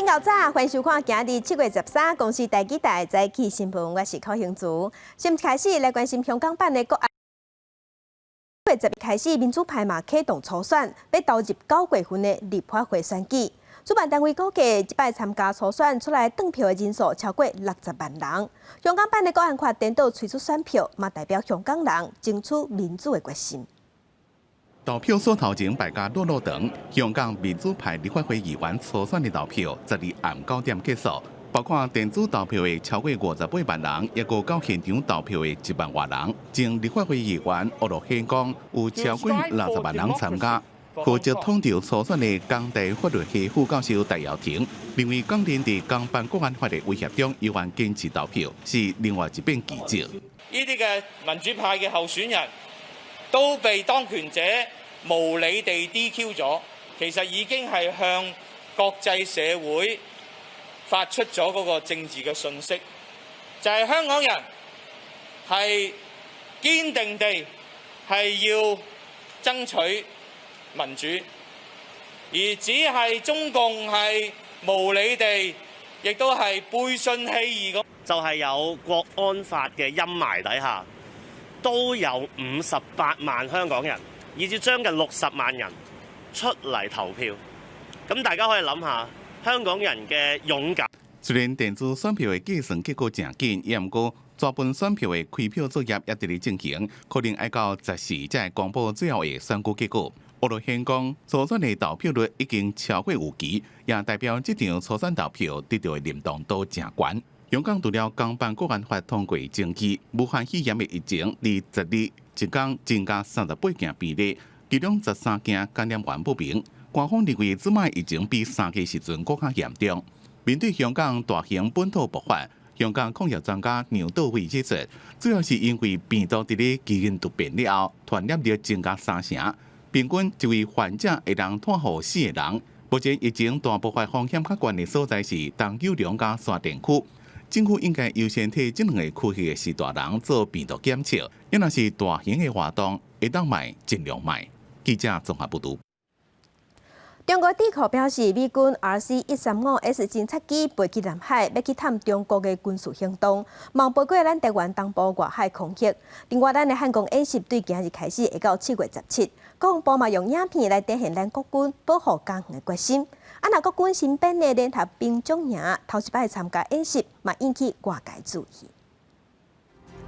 𠢕早，歡迎收看今日7月13公視台語台早起新聞，我是柯興竹。先開始來關心香港版的國安。7月11開始，民主派嘛啟動初選，欲投入9月份的立法會選舉。主辦單位估計，這擺參加初選出來轉票的人數超過60萬人。香港版的國安法顛倒催出選票，嘛代表香港人爭取民主的決心。投票所頭前排甲落落長，香港民主派立法會議員初選的投票，12暗9點結束。包括電子投票的超過58萬人，抑閣到現場投票的1萬外人。前立法會議員區諾軒講，有超過六十萬人參加。負責統籌初選的港大法律系副教授戴耀廷認為，港人佇港版國安法的威脅中，依然堅持投票，是另外一遍奇蹟。呢啲嘅民主派嘅候選人都被當權者無理地 DQ 咗，其實已經係向國際社會發出咗嗰個政治嘅訊息，就係香港人係堅定地係要爭取民主，而只係中共係無理地，亦都係背信棄義咁，就係有國安法嘅陰霾底下，都有58萬香港人，以至將近60萬人出嚟投票。咁大家可以諗下香港人嘅勇敢。雖然電子選票的計算結果誠緊，也毋過紙本選票的開票作業也佇咧進行，可能愛到14才會公布最後的選舉結果。區諾軒講，初選的投票率已經超過預期，也代表這場初選投票得到的認同度誠懸。香港除了港版國安法通過爭議，武漢肺炎的疫情佇12一工增加38件病例，其中13件感染源不明。官方認為，這擺疫情比3月時陣閣較嚴重。面對香港大型本土爆發，香港抗疫專家楊道偉指出，主要是因為病毒佇咧基因突變了後，傳染力增加三成，平均一位患者會當傳予四個人。目前疫情大爆發風險較懸的所在是東九龍佮沙田區，政府應該優先替這兩個區域的序大人做病毒檢測。若是大型的活動，會當莫盡量莫。記者綜合報導。中國智庫表示，美軍 RC-135S 偵察機飛去南海，欲去探中國的軍事行動，嘛飛過咱台灣東部外海空域。另外，咱的漢光演習對今日開始，會到7月17。國防部嘛用影片來展現咱國軍保護家園的決心。啊，若國軍新編的聯合兵種營頭一擺參加演習，嘛引起外界注意。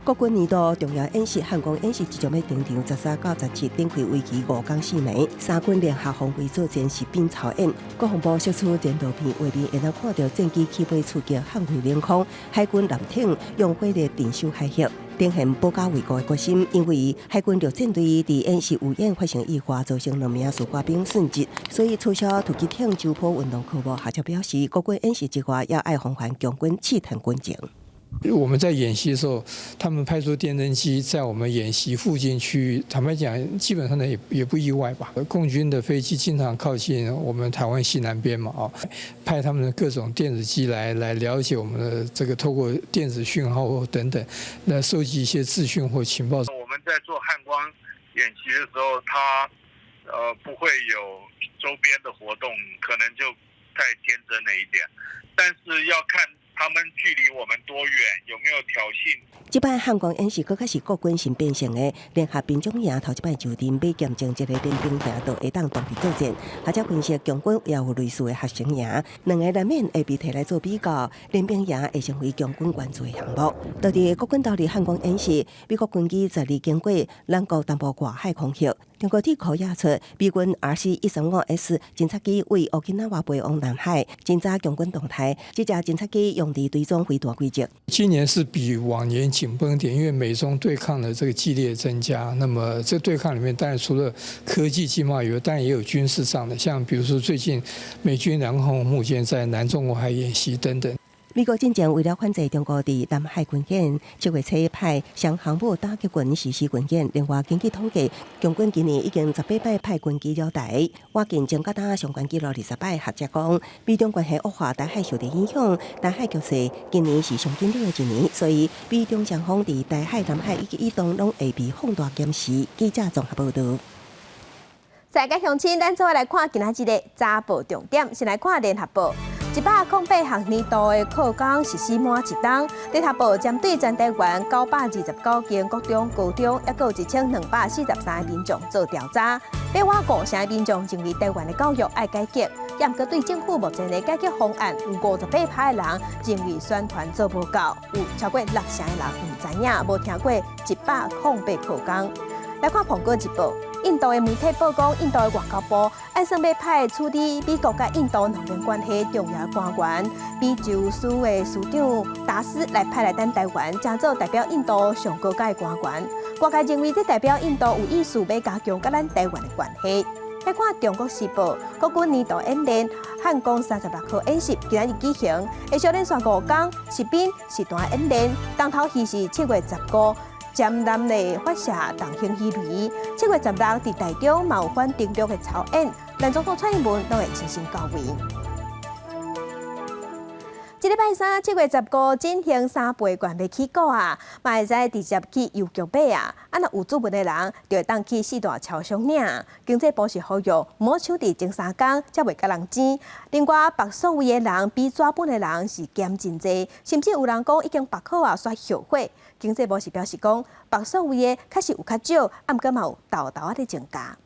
國軍年度重要演習漢光演習即將欲登場，13到17展開為期5工4暝，三軍聯合防衛作戰實兵操演。國防部釋出戰鬥片畫面，會當看著戰機起飛出擊捍衛領空，海軍艦艇用火力鎮守海域，展現保家衛國的決心。因為海軍陸戰隊佇演習預演發生意外，造成兩名士官兵殉職，所以取消突擊艇舟砲運動科目。學者表示，國軍演習之外，也愛防範共軍刺探軍情。我們在演習的時候，他們派出電偵機在我們演習附近區域，坦白講，基本上呢也不意外吧。共軍的飛機經常靠近我們台灣西南邊嘛，哦，派他們的各種電子機來了解我們的這個，透過電子訊號等等，來收集一些資訊或情報。我們在做漢光演習的時候，他不會有周邊的活動，可能就太天真了一點，但是要看他們距離我們多遠，有沒有挑釁？這擺漢光演習閣較是國軍新編成的聯合兵種營，頭一擺就任欲驗證這個練兵營都會當獨立作戰。學者分析，共軍也有類似的合成營，兩个難免會被提來做比較。練兵營會成為共軍關注的項目。到佇國軍投入漢光演習，美國軍機12經過咱國東部外海空域。中國智庫也出，美軍 RC-135S 偵察機對沖基那瓦飛往南海，偵查共軍動態。這架偵察機用佇追蹤飛彈軌跡。今年是比往年緊繃點，因為美中對抗的這個激烈增加。那麼這對抗裡面，當然除了科技經貿以外，當然也有軍事上的，像比如說最近美軍兩航空母艦在南中國海演習等等。美國進前為了反制中國佇南海軍演，7月初派雙航母打擊群實施軍演。另外，根據統計，共軍今年已經18擺派軍機繞台，倚近前甲今相關紀錄20擺。學者講，美中關係惡化，台海受著影響，台海局勢今年是上緊張的一年，所以美中雙方佇台海、南海一舉一動攏會被放大檢視。記者綜合報導。在個鄉親，咱做伙來看今仔日的早報重點，先來看聯合報。108學年度的課綱實施滿一冬，聯合報針對全台灣929間國中、高中，抑閣有1243个民眾做調查，百外五成的民眾認為台灣的教育愛改革，抑毋過對政府目前的改革方案，有58%的人認為宣傳做無夠，有超過六成的人毋知影，無聽過一百空八課綱。來看《蘋果日報》，印度的媒體報講，印度的外交部按算欲派處理美國佮印度兩邊關係重要官員，美洲司的司長達斯來派來咱台灣，成做代表印度上高階的官員。外界認為這代表印度有意思欲加強佮咱台灣的關係。來看《中國時報》，國軍年度演練漢光36號演習今仔日舉行，會續連續五工，實兵實彈演練，重頭戲是7月15。尖南的發射重型魚雷，7月16佇台中嘛有反登陸的操演，連總統蔡英文攏會親身到位。這禮拜三7月15進行三倍券欲起股啊，嘛會使直接去郵局買啊。啊，若有主文的人，就會當去四大超商領。經濟部是呼籲，毋好搶佇前三工，才袂共人爭。另外，縛數位的人比紙本的人是減真濟，甚至有人講已經縛好啊，煞後悔。經濟部是表示講，縛數位的確實有較少，啊，毋過嘛有沓沓仔咧增加。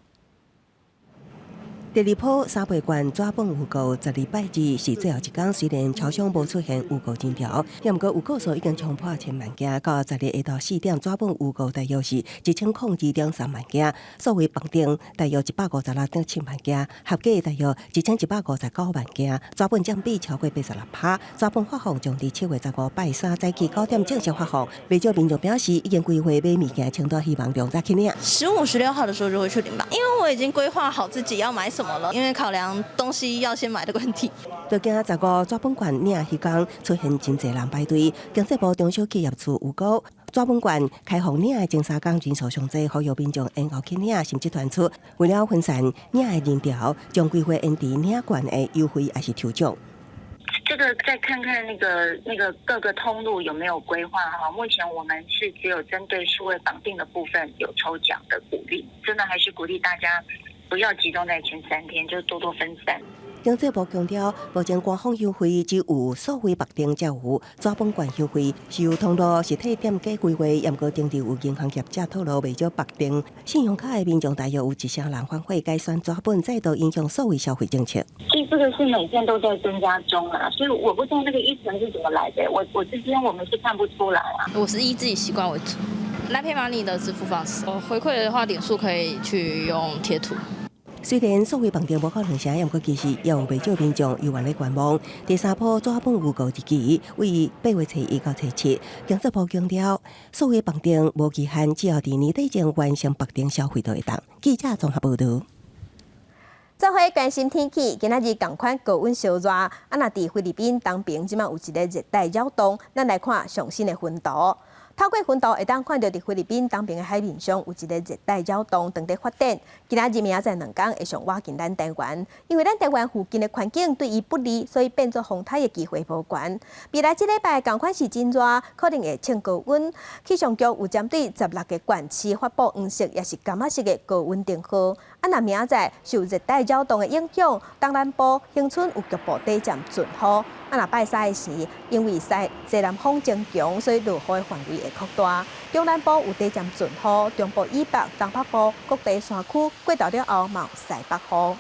第二波三倍券紙本預購，12拜二是最後一工，雖然超商無出現預購人潮，毋過預購數已經衝破千萬件。到12下晝4點，紙本預購大約是1002.3萬件，數位綁定大約156.7萬件，合計大約1159萬件。紙本佔比超過86%，紙本發放將佇7月15拜三早起9點正式發放。不少民眾表示已經規劃買物件清單，希望量早去領。 15、16號的時候就會去領吧，因為我已經規劃好自己要買什麼了，因為考量東西要先買的問題。就驚十五紙本券領彼工出現真濟人排隊，經濟部中小企業處預估，紙本券開放領的前三工人數上濟，呼籲民眾延後去領，甚至傳出為了分散領的人潮，將規劃延遲領券的優惠抑是抽獎。這個再看看那個各個通路有沒有規劃哈。目前我們是只有針對數位綁定的部分有抽獎的鼓勵，真的還是鼓勵大家不要集中在前三天，就多多分散。經濟部強調，目前官方優惠只有數位綁定才有，紙本券優惠是由通路實體店家規劃，毋過當地有銀行業者透露，袂少綁定信用卡的民眾大約有一成人反悔改選紙本，再度影響數位消費政策。其實這個是每天都在增加中啊，所以我不知道那個一成是怎麼來的，我這邊我們是看不出來啊。我是以自己習慣為主，LINE Pay Money 的支付方式，我回饋的話點數可以去用貼圖。雖然數位綁定無可能成，毋過其實也有袂少民眾猶原咧觀望。第三波紙本預購日期為8月初一到初七。經濟部強調，數位綁定無期限，只要佇年底前完成綁定消費就會當。記者綜合報導。做伙關心天氣，今仔日仝款高溫燒熱，啊，若佇菲律賓東邊這馬有一个熱帶擾動，咱來看上新的雲圖。透過雲圖會當看著佇菲律賓東邊的海面上有一个熱帶擾動正佇發展。今仔日明仔載兩工會上倚近咱台灣，因為咱台灣附近的環境對伊不利，所以變做風颱的機會無懸。未來這禮拜仝款是真熱，可能會衝高溫。氣象局有針對16個縣市發布黃色抑是柑仔色的高溫燈號。啊，若明仔載受熱帶擾動的影響，東南部恆春有局部短暫陣雨。啊，若拜三的時，因為西西南風增強，所以落雨的範圍會擴大。中南部有短暫陣雨，中部以北、東北部各地山區過晝了後嘛有西北雨。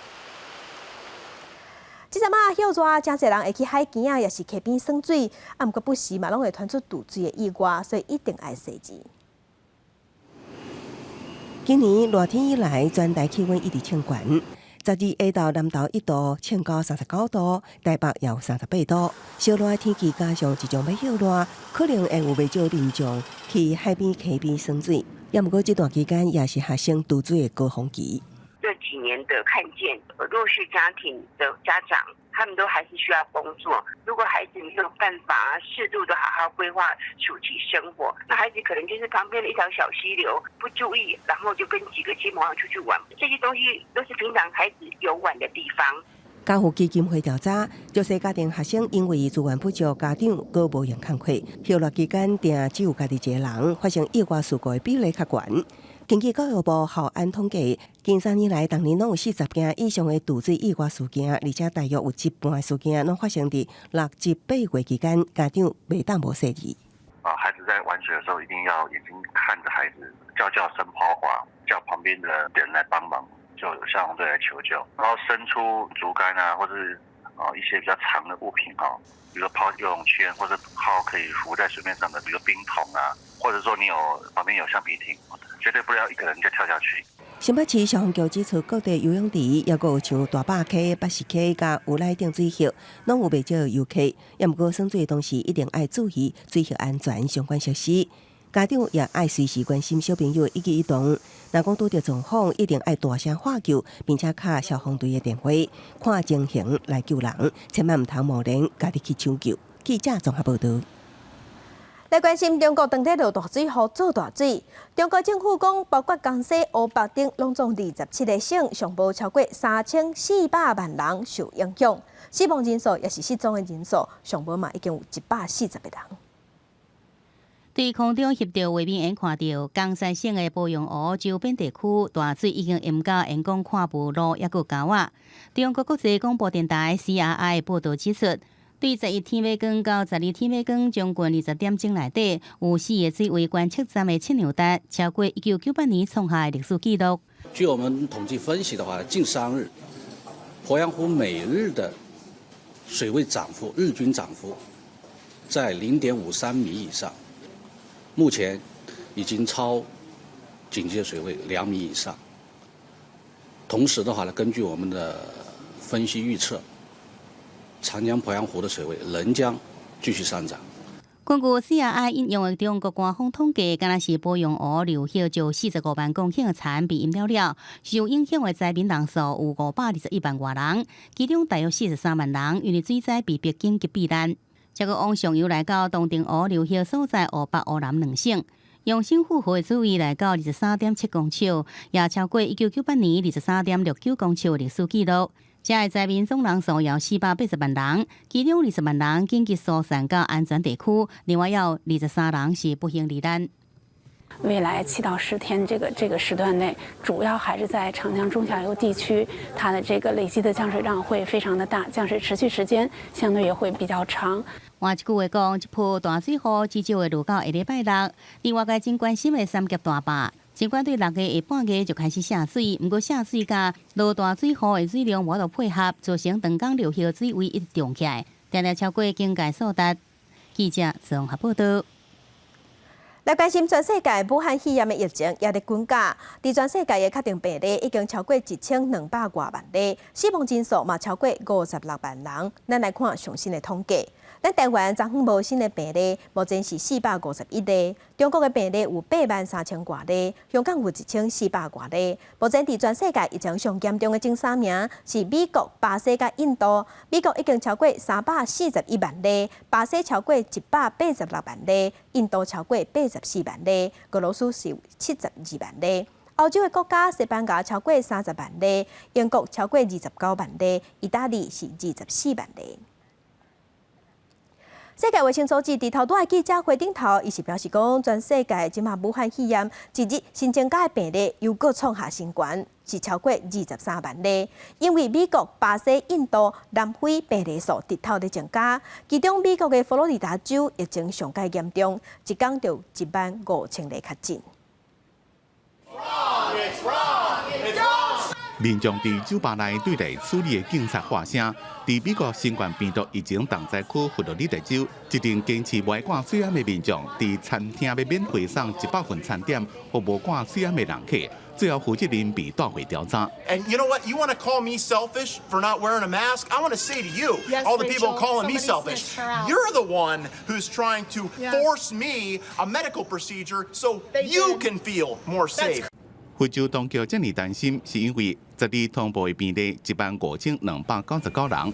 這陣仔歇熱，誠濟人會去海墘仔，抑是溪邊耍水，啊，毋過不時嘛攏會傳出墮水的意外，所以一定愛細緻。今年熱天以來，全台氣溫一直衝懸。12下晝南投一度衝到39度，台北也有38度。燒熱的天氣加上即將欲歇熱，可能會有袂少民眾去海邊、溪邊耍水。也毋過這段期間也是學生墮水的高峰期。這幾年的看見弱勢家庭的家長，他們都還是需要工作。如果孩子沒有辦法適度的好好規劃暑期生活，那孩子可能就是旁邊的一條小溪流，不注意，然後就跟幾個親朋好友出去玩。這些東西都是平常孩子遊玩的地方。家扶基金會調查，弱勢家庭學生因為資源不足，家長閣無閒工課，歇熱期間定只有家己一个人，發生意外事故的比例較懸。根據教育部校安統計，近3年來，逐年攏有40件以上的墮水意外事件，而且大約有一半的事件攏發生佇6至8月期間，家長袂當無細膩。啊，孩子在玩水的時候，一定要眼睛看着孩子，叫叫聲拋滑，叫旁邊的人來幫忙，就有消防隊來求救。然後伸出竹竿啊，或者是啊一些比較長的物品啊，比如說拋游泳圈，或者拋可以浮在水面上的，比如說冰桶啊，或者說你有旁邊有橡皮艇，絕對不要一個人就跳下去。新北市消防局指出，各地游泳池，抑閣有像大霸溪、北勢溪佮烏來等水域，攏有袂少遊客。也毋過耍水當時一定愛注意水域安全相關設施。家長也愛隨時關心小朋友的一舉一動。若講拄著狀況，一定愛大聲喊救，並且敲消防隊的電話，看情形來救人，千萬毋通貿然家己去搶救。記者綜合報導。來關心中國當地落大水，予做大水。中國政府講，包括江西、湖北等，攏總27個省，上無超過3400萬人受影響，死亡人數抑是失蹤的人數，上無嘛已經有140個人。對空中翕著畫面，會看著江西省的鄱陽湖周邊地區大水已經淹到沿江看無路，抑閣溝仔。中國國際廣播電臺 CRI 報導指出，對11天馬光到12天馬光將近20點鐘內底，有四个水位觀測站的測量值超過1998年創下的歷史紀錄。據我們統計分析的話，近3日，鄱陽湖每日的水位漲幅，日均漲幅在0.53米以上，目前已經超警戒水位2米以上。同時的話呢，根據我們的分析預測，長江鄱陽湖的水位仍將繼續上漲。根據 CRI 引用的中國官方統計，敢若是鄱陽湖流域就45萬公頃的田被淹了了，受影響的災民人數有521萬外人，其中大約43萬人因為水災被迫緊急避難。這閣往上游來到洞庭湖流域所在湖北、湖南兩省，陽新富河的水位來到23.7公尺，也超過1998年23.69公尺的歷史紀錄。這个災民總人數有480萬人，其中20萬人緊急疏散到安全地區，另外有23人是不幸罹難。未來7到10天這個時段內，主要還是在長江中下游地區，它的這個累積的降水量會非常的大，降水持續時間相對也會比較長。換一句話講，這波大水雨至少會落到下禮拜六。另外，外界真關心的三峽大壩，儘管對6月下半月就開始下水，毋過下水佮落大水雨的水量無法度配合，造成長江流域水位一直漲起來，定定超過警戒數值。記者綜合報道。來關心全世界武漢肺炎的疫情也佇滾加，佇全世界的確診病例已經超過1200外萬例，死亡人數嘛超過56萬人。咱來看上新的統計，咱台灣昨昏無新的病例，目前是451例。中國的病例有8萬3千外例，香港有1400外例。目前佇全世界疫情上嚴重的前三名是美國、巴西佮印度。美國已經超過341萬例，巴西超過186萬例，印度超過84萬例，俄羅斯是72萬例。歐洲的國家西班牙超過30萬例，英國超過29萬例，意大利是24萬例。世界衛生組織佇頭拄仔記者會頂頭，伊是表示講，全世界這馬武漢肺炎一日新增加的病例又閣創下新高，是超過23萬例。因為美國、巴西、印度、南非病例數直透咧增加，其中美國的佛羅里達州疫情上蓋嚴重，一工就有1萬5千例確診。 Wrong, it's wrong, it's wrong. 民眾佇酒吧內對來處理的警察喊聲，佇美國新冠病毒疫情重災區佛羅里達州，一陣堅持無愛掛喙罨的民眾，佇餐廳欲免費送100份餐點，予無掛喙罨的人客，最後負責人被帶回調查。 And you know what? You want to call me selfish for not wearing a mask? I want to say to you, Yes, all the people Rachel, calling me somebody selfish, snitched her out. You're the one who's trying to force me a medical procedure so They you did. can feel more That's safe. 佛州當局遮爾擔心，是因為12通報的病例15,299人，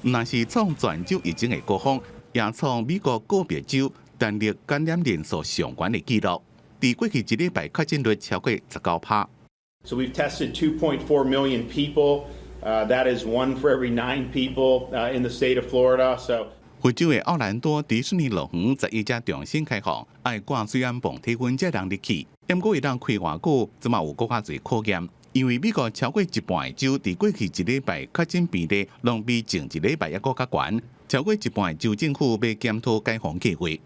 毋但是創全州疫情的高峰，也創美國個別州單日感染人數上懸的紀錄。佇過去一禮拜確診率超過19%。 So we've tested 2.4 million people. That is one for every nine people in the state of Florida. So 佛州的奧蘭多迪士尼樂園11才重新開放，愛掛水溫磅體溫才通入去。毋過會當開偌久，這嘛有閣較濟考驗。因為美國超過一半的州佇過去一禮拜確診病例，攏比前一禮拜猶閣較懸。超過一半的州政府欲檢討解封計劃。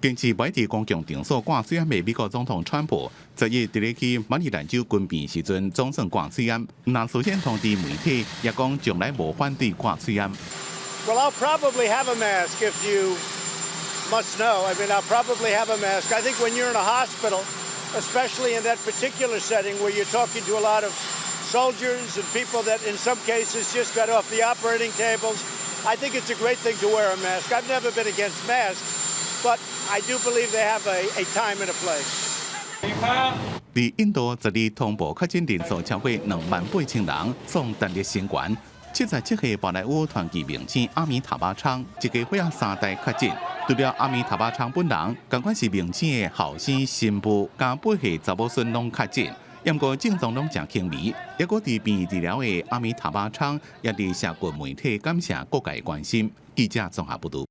堅持袂佇公共場所掛喙罨的美國總統川普，11佇咧去馬里蘭州軍病時陣，總算掛喙罨。若事先通知媒體，也講從來無反對掛喙罨。 Well, I'll probably have a mask if you must know. I mean, I'll probably have a mask. I think when you're in a hospital, especially in that particular setting where you're talking to a lot of soldiers and people that in some cases just got off the operating tables, I think it's a great thing to wear a mask. I've never been against masks, but I do believe they have a time and a place. 佇印度12通報確診人數超過28,000人，創單日新懸。77歲寶萊塢傳奇明星阿米塔巴昌，一家伙仔三代確診。除了阿米塔巴昌本人，仝款是明星的後生新婦佮8歲查某孫攏確診，毋過症狀攏誠輕微。猶閣佇病院治療的阿米塔巴昌，也佇社群媒體感謝各界關心。記者綜合報導。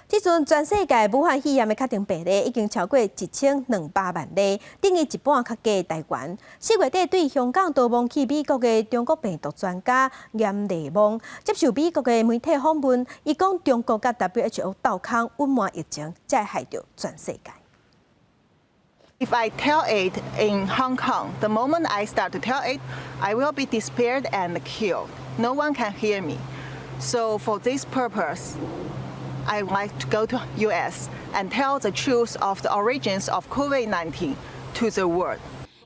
這陣全世界武漢肺炎的確診病例已經超過1200萬例，等於一半較低台灣。4月底對香港逃亡去美國的中國病毒專家閻麗夢接受美國的媒體訪問，伊講中國佮 WHO 鬥空隱瞞疫情，才會害著全世界。 If I tell it in Hong Kong, the moment I start to tell it, I will be disappeared and killed. No one can hear me. So for this purpose, I would like to go to US and tell the truth of the origins of COVID-19 to the world.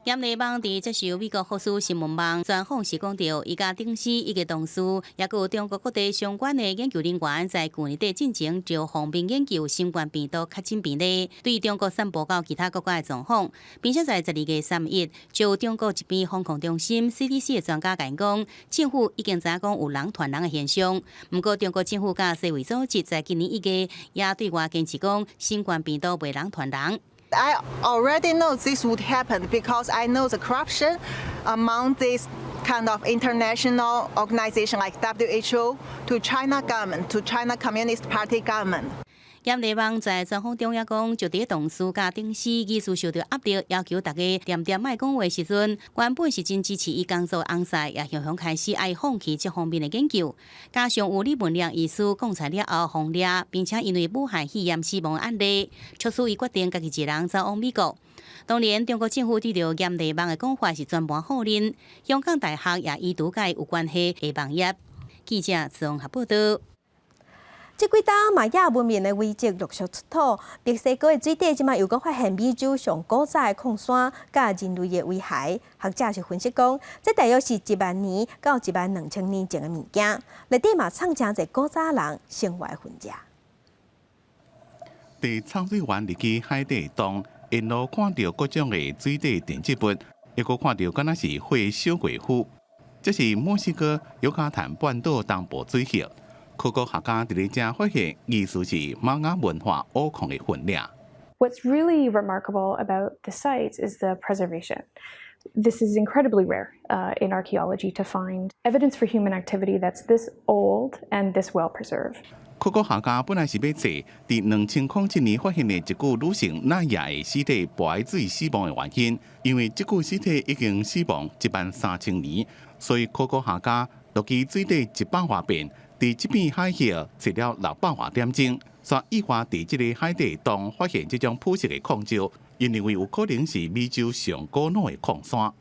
閻麗夢佇接受美國福斯新聞網專訪時講著，伊佮頂司以及同事，抑閣有中國各地相關的研究人員，在舊年底進前就方面研究新冠病毒確診病例，對中國散布到其他國家的狀況，並且在12月31，就中國疾病防控中心 CDC 的專家共𪜶講，政府已經知影講有人傳人的現象。毋過中國政府佮世衛組織在今年1月也對外堅持講，新冠病毒袂人傳人。 I already know this would happen because I know the corruption among this kind of international organization like WHO to China government, to China Communist Party government. 閻麗夢在專訪中也講，就佇同事佮頂司疑似受著壓力，要求大家恬恬莫講話時陣，原本是真支持伊工作翁婿，也雄雄開始愛放棄這方面的研究。加上有李文亮醫師講出了後，予掠，並且因為武漢肺炎死亡案例，促使伊決定家己一人走往美國。當然，中國政府對著閻麗夢的講法是全盤否認。香港大學也已讀佮伊有關係的網頁。記者綜合報導。這幾冬瑪雅文明的遺跡陸續出土，墨西哥的水底這馬又閣發現美洲上古早的礦山佮人類的遺骸。學者是分析講，這大約是1萬年到1萬2千年前的物件，內底嘛藏誠濟古早人生活的痕跡。佇藏水灣入去海底洞，沿路看著各種的水底沉積物，猶閣看著敢若是火燒過膚。這是墨西哥尤卡坦半島東部水域。考古學家佇咧遮發現，疑似是瑪雅文化挖礦的痕跡。 What's really remarkable about the sites is the preservation. This is incredibly rare in archaeology to find evidence for human activity that's this old and this well preserved. 考古學家本來是欲揣佇2007年發現的一具女性納亞的屍體跋喺水死亡的原因，因為這具屍體已經死亡1萬3千年，所以考古學家落去水底100外遍，佇這片海域揣了600外點鐘，煞意外佇這个海底洞發現這種樸實的礦石，𪜶認為有可能是美洲上古老的礦山。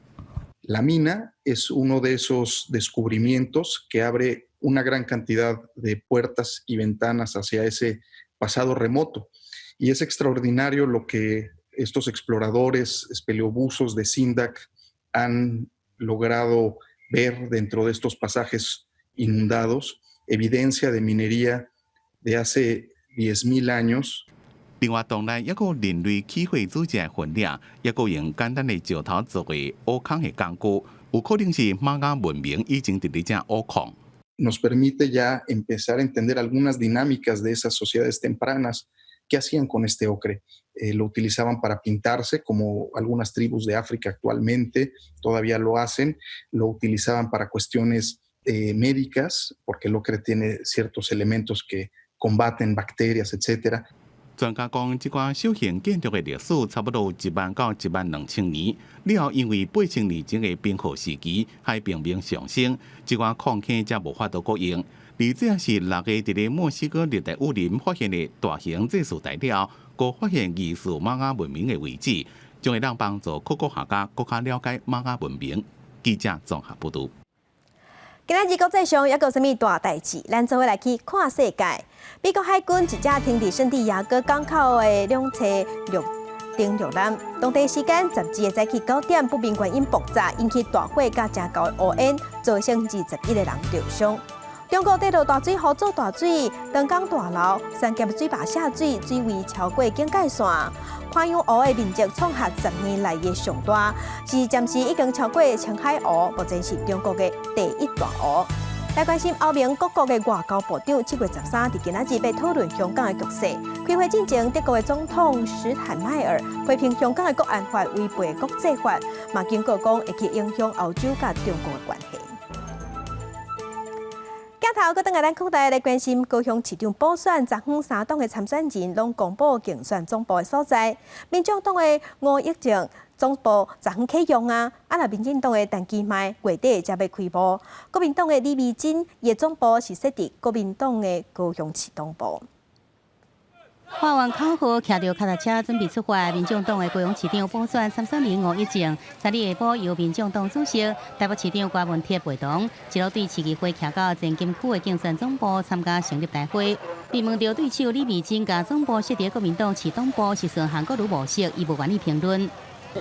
La mina es uno de esos descubrimientos que abre una gran cantidad de puertas y ventanas hacia ese pasado remoto. Y es extraordinario lo que estos exploradores, espeleobuzos de CINDAQ han logrado ver dentro de estos pasajes inundados, evidencia de minería de hace 10.000 años. 另外，洞內猶閣有人類起火組織的痕跡，猶閣用簡單的石頭做的挖礦的工具，有可能是瑪雅文明以前佇咧遮挖礦。 Nos permite ya empezar a entender algunas dinámicas de esas sociedades tempranas. ¿Qué hacían con este ocre? Lo utilizaban para pintarse, como algunas tribus de África actualmente todavía lo hacen. Lo utilizaban para cuestiones Médicas, porque el ocre tiene ciertos elementos que combaten bacterias, etcétera. 專家講，這寡小型建築的歷史差不多1萬到1萬2千年。了後，因為8000年前的冰河時期，海平面上升，這寡礦坑才無法度閣用。而這是六个佇咧墨西哥熱帶雨林發現的大型祭祀材料，閣發現疑似瑪雅文明的遺址，將會當幫助考古學家閣較了解瑪雅文明。記者綜合報導。今仔日國際上猶閣有啥物大代誌？咱做伙來去看世界。美國海軍一隻停佇聖地亞哥港口的兩棲陸登陸艦，當地時間12日早起9點，不明原因爆炸，引起大火佮誠厚的烏煙，造成21個人著傷。中國底落大水，予做大水，長江大澇、三峽水壩下水，水位超過警戒線。鄱陽湖的面積創下10年來的上大，是暫時已經超過青海湖，目前是中國的第一大湖。來關心歐盟各國的外交部長7月13佇今仔日欲討論香港的局勢。開會進前，德國的總統施坦邁爾批評香港的國安法違背國際法，嘛警告講會去影響歐洲佮中國的關係。鏡頭閣轉來咱擴大來關心高雄市長補選，昨昏三黨的參選人攏公布競選總部的所在。民眾黨的吳益政總部昨昏啟用啊，啊若民進黨的陳其邁月底才欲開幕。國民黨的李眉蓁伊的總部是設佇國民黨的高雄市黨部。喊完口號，騎著跤踏車準備出發。民眾黨的高雄市長補選參選人吳益政，3日下晡由民眾黨主席台北市長郭文鐵陪同，一路對市議會騎到前金區的競選總部參加成立大會。被問著對手李眉蓁共總部設佇國民黨市黨部是順韓國瑜模式，伊無願意評論。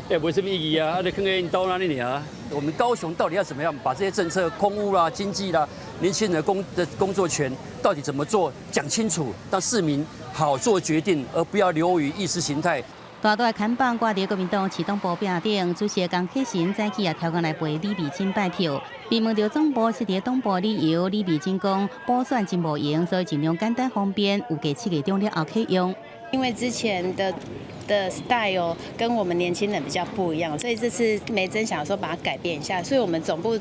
也無啥物意義啊！啊，你囥佇𪜶兜那裡爾啊？我們高雄到底要怎麼樣把這些政策、空污啦、經濟啦、年輕人的工作權到底怎麼做？講清楚，讓市民好做決定，而不要流於意識形態。大大看板掛佇國民黨市黨部壁頂，主席江啟臣早起也挑工來陪李眉蓁拜票。被問著總部設佇黨部理由，李眉蓁講補選真無閒，所以盡量簡單方便，預計7月中了後啟用。因為之前的 style 跟我們年輕人比較不一樣，所以這次眉蓁想說把它改變一下，所以我們總部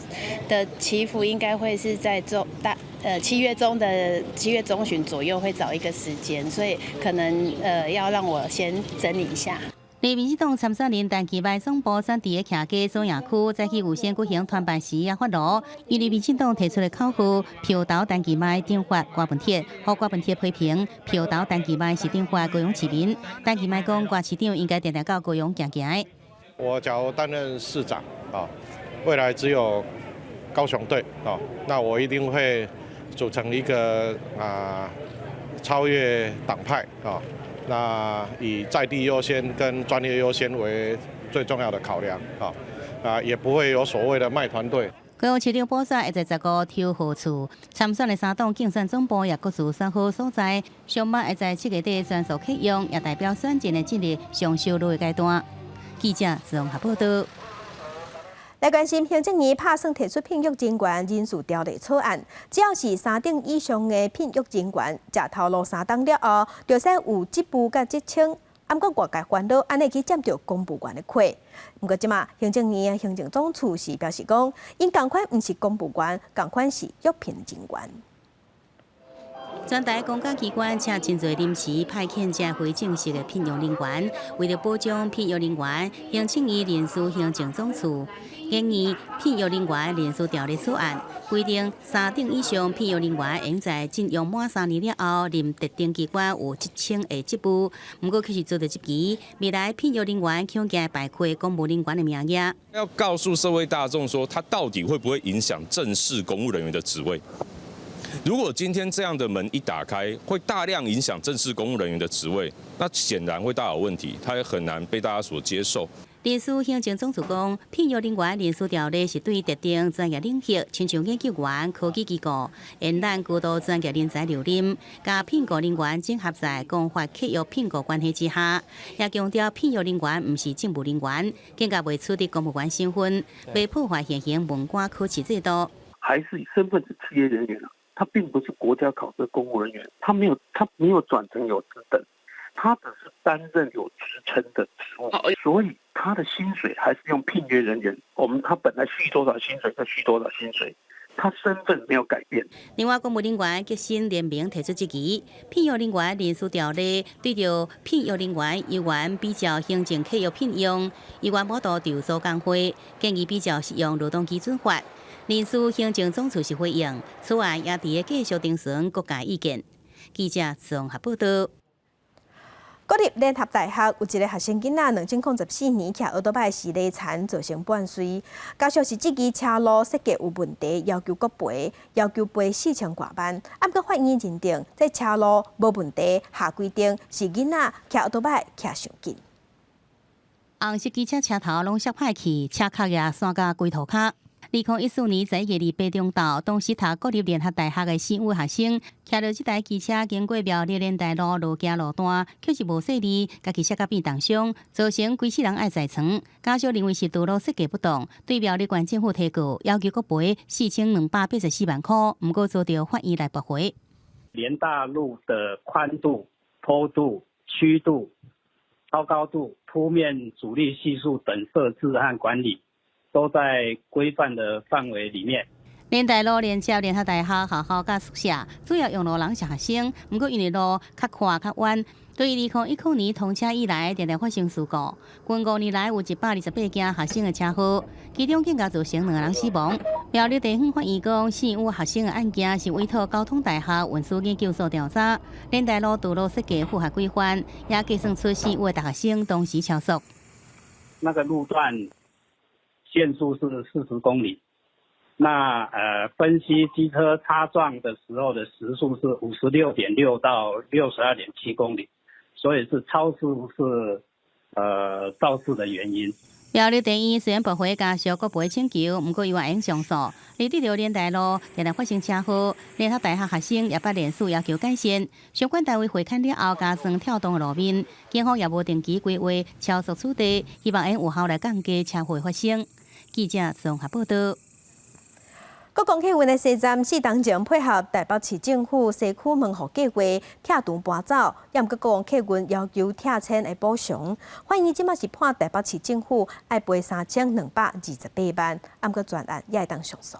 的祈福應該會是在中大7月中的7月中旬左右會找一個時間，所以可能要讓我先整理一下。民進黨參選人陳其邁總部選佇個徛家左營區，早起預先舉行團拜時也發爐，因為民進黨提出的口號票投陳其邁頂發郭文鐵，予郭文鐵批評票投陳其邁是頂發高雄市民。陳其邁講，郭市長應該定定到高雄行行。我假如擔任市長啊，未來只有高雄隊啊，那我一定會組成一個啊超越黨派啊。那以在地優先跟專業優先為最重要的考量啊，啊，也不會有所謂的賣團隊。高雄市長補選會在15抽號次，參選的三黨競選總部也各自選好所在，上馬會在7月底全數啟用，也代表選戰的進入上燒熱的階段。記者綜合報導。來關心行政院拍算提出聘約人員人事條例草案，只要是三等以上的聘約人員，食頭路3冬了後，就使有職務佮職稱。毋過外界煩惱，按呢去佔著公務員的缺。毋過這馬行政院行政總處是表示講，𪜶仝款毋是公務員，仝款是約聘人員。全台公家機關請真濟臨時派遣這非正式的聘用人員，為著保障聘用人員，行政院人事行政總處建議聘用人員人事條例草案，規定三等以上聘用人員應在進用滿3年了後，任特定機關有職稱的職務。毋過卻是遭著質疑，未來聘用人員恐驚排開公務人員的名額。要告訴社會大眾說，他到底會不會影響正式公務人員的職位？如果今天這樣的門一打開，會大量影響正式公務人員的職位，那顯然會大有問題，他也很難被大家所接受。人事行政總處講，聘用人員人事條例是對特定專業領域，親像研究員、科技機構、延攬高度專業人才留任，佮聘僱人員整合在公法契約聘僱關係之下，也強調聘用人員毋是政務人員，更加袂取得公務員身份，袂破壞現行文官考試制度。還是以身份是契約人員。他並不是國家考試公務人員，他沒有轉成有職等，他只是擔任有職稱的職務，所以他的薪水還是用聘約人員。我們他本來續多少薪水就續多少薪水，他身份沒有改變。另外，公務人員革新聯盟提出質疑，聘用人員人事條例對著聘用人員猶原比照行政契約聘用，猶原無度就做工會，建議比較適用勞動基準法。人事行政總處是回應，此外也佇咧繼續徵詢各界意見。記者綜合報道。國立聯合大學有一个學生囡仔，2014年騎歐多擺時犁田造成半死，家屬是質疑車路設計有問題，要求國賠，要求賠4000外萬。啊，毋過法院認定這車路無問題，下規定是囡仔騎歐多擺騎傷緊。紅色機車車頭攏摔歹去，車殼也散甲規塗跤。2014年11月28中晝，當時讀國立聯合大學的四位學生，騎著這台機車經過苗栗聯大路路橋路段，卻是無細膩，家己摔甲變重傷，造成規世人愛在床。家屬認為是道路設計不當，對苗栗縣政府提告，要求國賠4284萬塊，毋過遭到法院來駁回。聯大路的寬度、坡度、曲度、超高度、鋪面阻力係數等設置和管理，都在規範的範圍裡面。聯大路連接聯合大學學校佮宿舍，主要用路人是學生。毋過因為路較寬較彎，對2010年通車以來，定定發生事故。近5年來有128件學生的車禍，其中更加造成兩个人死亡。苗栗地方法院講，死有學生的案件是委託交通大學運輸研究所調查。聯大路道路設計符合規範，也計算出死有的大學生當時超速。那個路段限速是40公里，那分析機車擦撞的時候的時速是56.6到62.7公里，所以是超速是肇事的原因。苗栗地院雖然駁回家屬國賠請求，毋過猶原會上訴。而對著聯大路定定發生車禍，聯合大學學生也捌連署要求改善。相關單位會勘了後，加裝跳動的路面，警方也無定期規劃超速取締，希望會有效來降低車禍發生。記者綜合報道。國光客運的西站四當前配合台北市政府西區門戶計畫拆除搬走，也毋過國光客運要求拆遷的補償。法院這馬是判台北市政府愛賠3228萬，毋過全案也會當上訴。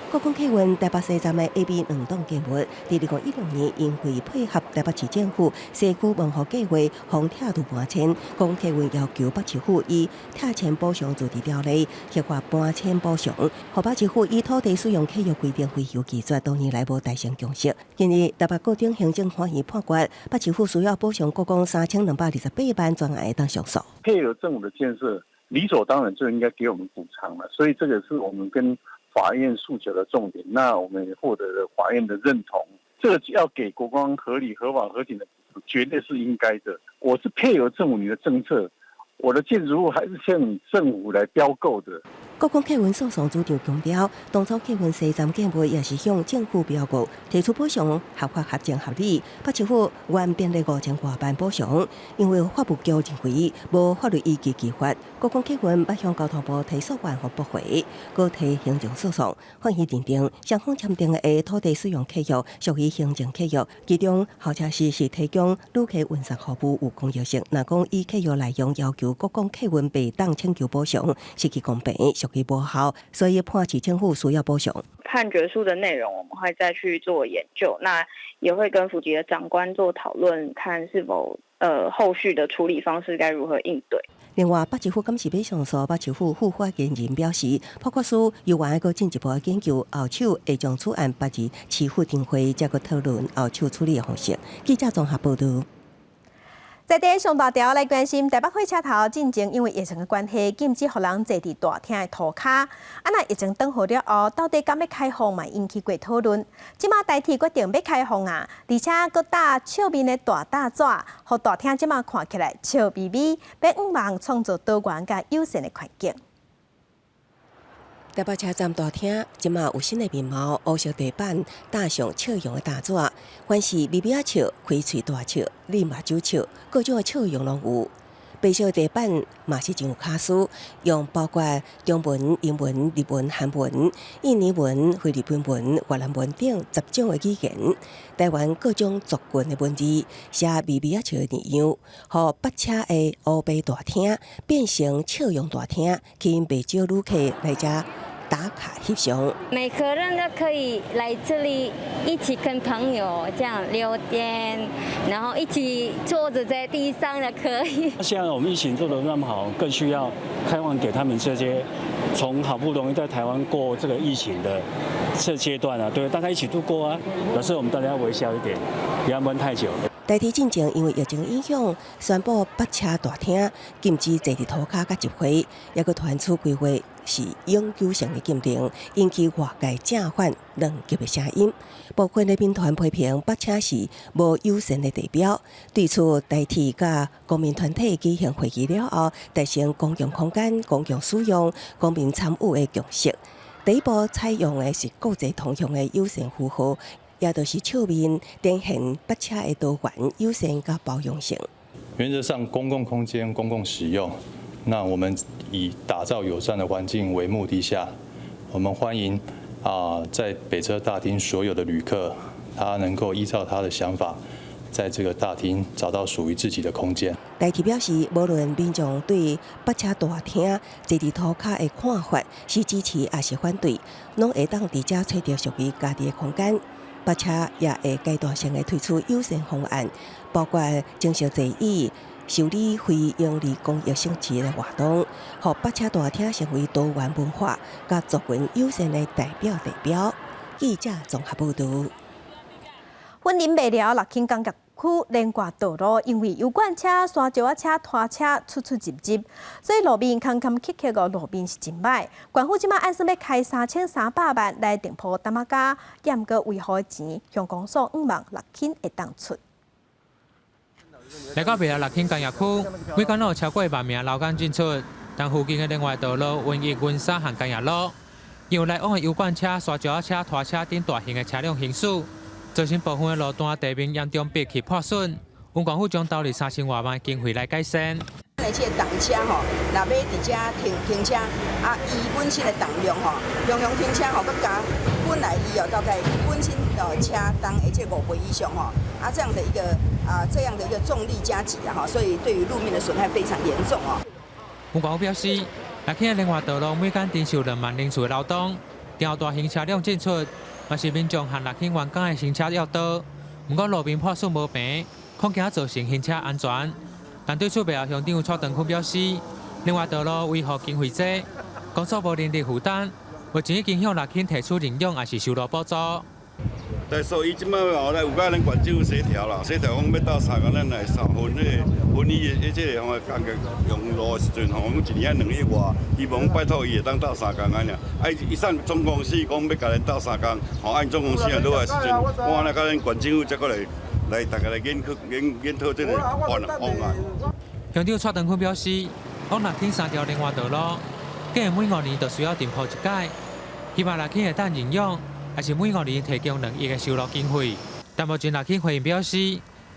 國光客運台北西站的 A、B 兩棟建物，佇2016年因為配合台北市政府西區門戶計畫，予拆除搬遷。國光客運要求北市府依拆遷補償自治條例，核發搬遷補償，予北市府依土地使用契約規定回求拒絕，多年來無達成共識。近日台北高等行政法院判決，北市府需要補償國光3228萬，全案會當上訴。配合政府的建設，理所當然就應該給我們補償了，所以這個是我們跟法院訴求的重點，那我們也獲得了法院的認同，這個要給國光合理、合法、合情的，絕對是應該的。我是配合政府你的政策，我的建築物還是向政府來標購的。國光客運訴訟主張強調，當初客運西站建物也是向政府標購，提出補償合法、合情、合理。北市府原編列5000外萬補償，因為法務局認為無法律依據拒發。國光客運捌向交通部提訴願予駁回，閣提行政訴訟。法院認定雙方簽訂的土地使用契約屬於行政契約，其中候車室是提供旅客運送服務有公益性。若講依契約內容要求國光客運袂當請求補償，失去公平，屬於無效，所以判市政府需要補償。判決書的內容，我們會再去做研究，那也會跟府級的長官做討論，看是否後續的處理方式該如何應對。另外，北市府敢是欲上訴，北市府副發言人表示，判決書猶原閣進一步研究，後手會將此案拔入市府定會，再閣討論後手處理的方式。記者綜合報道。在佇上大條來關心台北火車頭進前因為疫情的關係，禁止予人坐佇大廳的塗跤。啊，若疫情轉好了後，到底敢欲開放嘛？引起過討論。這馬台鐵決定欲開放啊，而且閣搭笑面的大大紙，予大廳這馬看起來笑眯眯，欲向望創造多元佮友善的環境。台北車站大廳這馬有新的面貌，烏色地板搭上笑容的大紙，凡是微微仔笑、開喙大笑、咧目睭笑，各種的笑容攏有。白色地板嘛是真有巧思，用包括中文、英文、日文、韓文、印尼文、菲律賓文、越南文等10種的語言，台灣各種族群的文字，寫微微仔笑的樣，予北車的烏白大廳變成笑容大廳，吸引袂少旅客來遮打卡翕相。每個人都可以來這裡一起跟朋友這樣聊天，然後一起坐着在地上的可以。現在我們疫情做得那麼好，更需要開放給他們這些從好不容易在台灣過這個疫情的這階段啊，對，大家一起度過啊。有時候我們大家微笑一點，不要悶太久。台鐵進前因為疫情影響，宣布北車大廳禁止坐佇塗跤佮集會，猶閣傳出規劃是永久性的禁令，引起外界正反兩極的聲音。部分的民團批評北車是無友善的地標，對此台鐵佮公民團體舉行會議了後，達成公共空間、公共使用、公民參與的共識。第一步採用的是國際通用的友善符號。也就是笑面展現北車的多元、友善佮包容性。原則上，公共空間公共使用，那我們以打造友善的環境為目的下，我們歡迎在北車大廳所有的旅客，他能夠依照他的想法，在這個大廳找到屬於自己的空間。台鐵表示，無論民眾對北車大廳坐佇塗跤的看法是支持抑是反對，攏會當佇遮揣著屬於家己的空間。北車也會階段性的推出友善方案，包括增設座椅、修理非營利公益性質的活動，予北車大廳成為多元文化佮族群友善的代表地標。記者綜合報導。雲林麥寮六輕工業區連掛道路，因為油罐車、沙石仔車、拖車出出入入，所以路面坎坎坷坷個路面是真歹。縣府這馬按算欲開3300萬來重鋪擔仔膠，也毋過維護的錢，鄉公所向望六輕會當出。來到麥寮六輕工業區，每工攏有超過萬名勞工進出，但附近的另外道路雲益雲沙和工業路，因為來往的油罐車、沙石仔車、拖車等大型的車輛行駛。造成部分的路段地面嚴重變去破損，縣政府將投入3000外萬的經費來改善。這個重車吼，若欲佇遮停停車，啊，伊本身的重量吼，常常停車吼，閣加本來伊哦大概本身的車重的這5倍以上吼，啊，這樣的一個啊這樣的一個重力加給啊，所以對於路面的損害非常嚴重哦。縣政府表示，六輕的連外道路每工承受2萬人次的勞動，然後大型車輛進出。嘛是民眾和六輕員工的行車要道，毋過路面破損無平，恐驚造成行車安全。但對此，麥寮鄉長蔡長坤表示，另外道路維護經費濟，公所無能力負擔，目前已經向六輕提出認養，抑是修路補助。但所以這擺後來有佮咱縣政府協調啦，協調講欲鬥相共，咱來三分彼個分伊的這個吼工作用路的時陣吼，阮一年愛2億外，希望拜託伊會當鬥相共按呢。啊，伊上總公司講欲共咱鬥相共，吼，按總公司若落來時陣，我來佮咱縣政府再閣來來大家來研討研研討這個方案。鄉長蔡長坤表示，往六輕三條連外道路，計每5年就需要重鋪一擺，希望六輕會當認養。抑是每5年提供2億的修路經費，但目前六輕回應表示，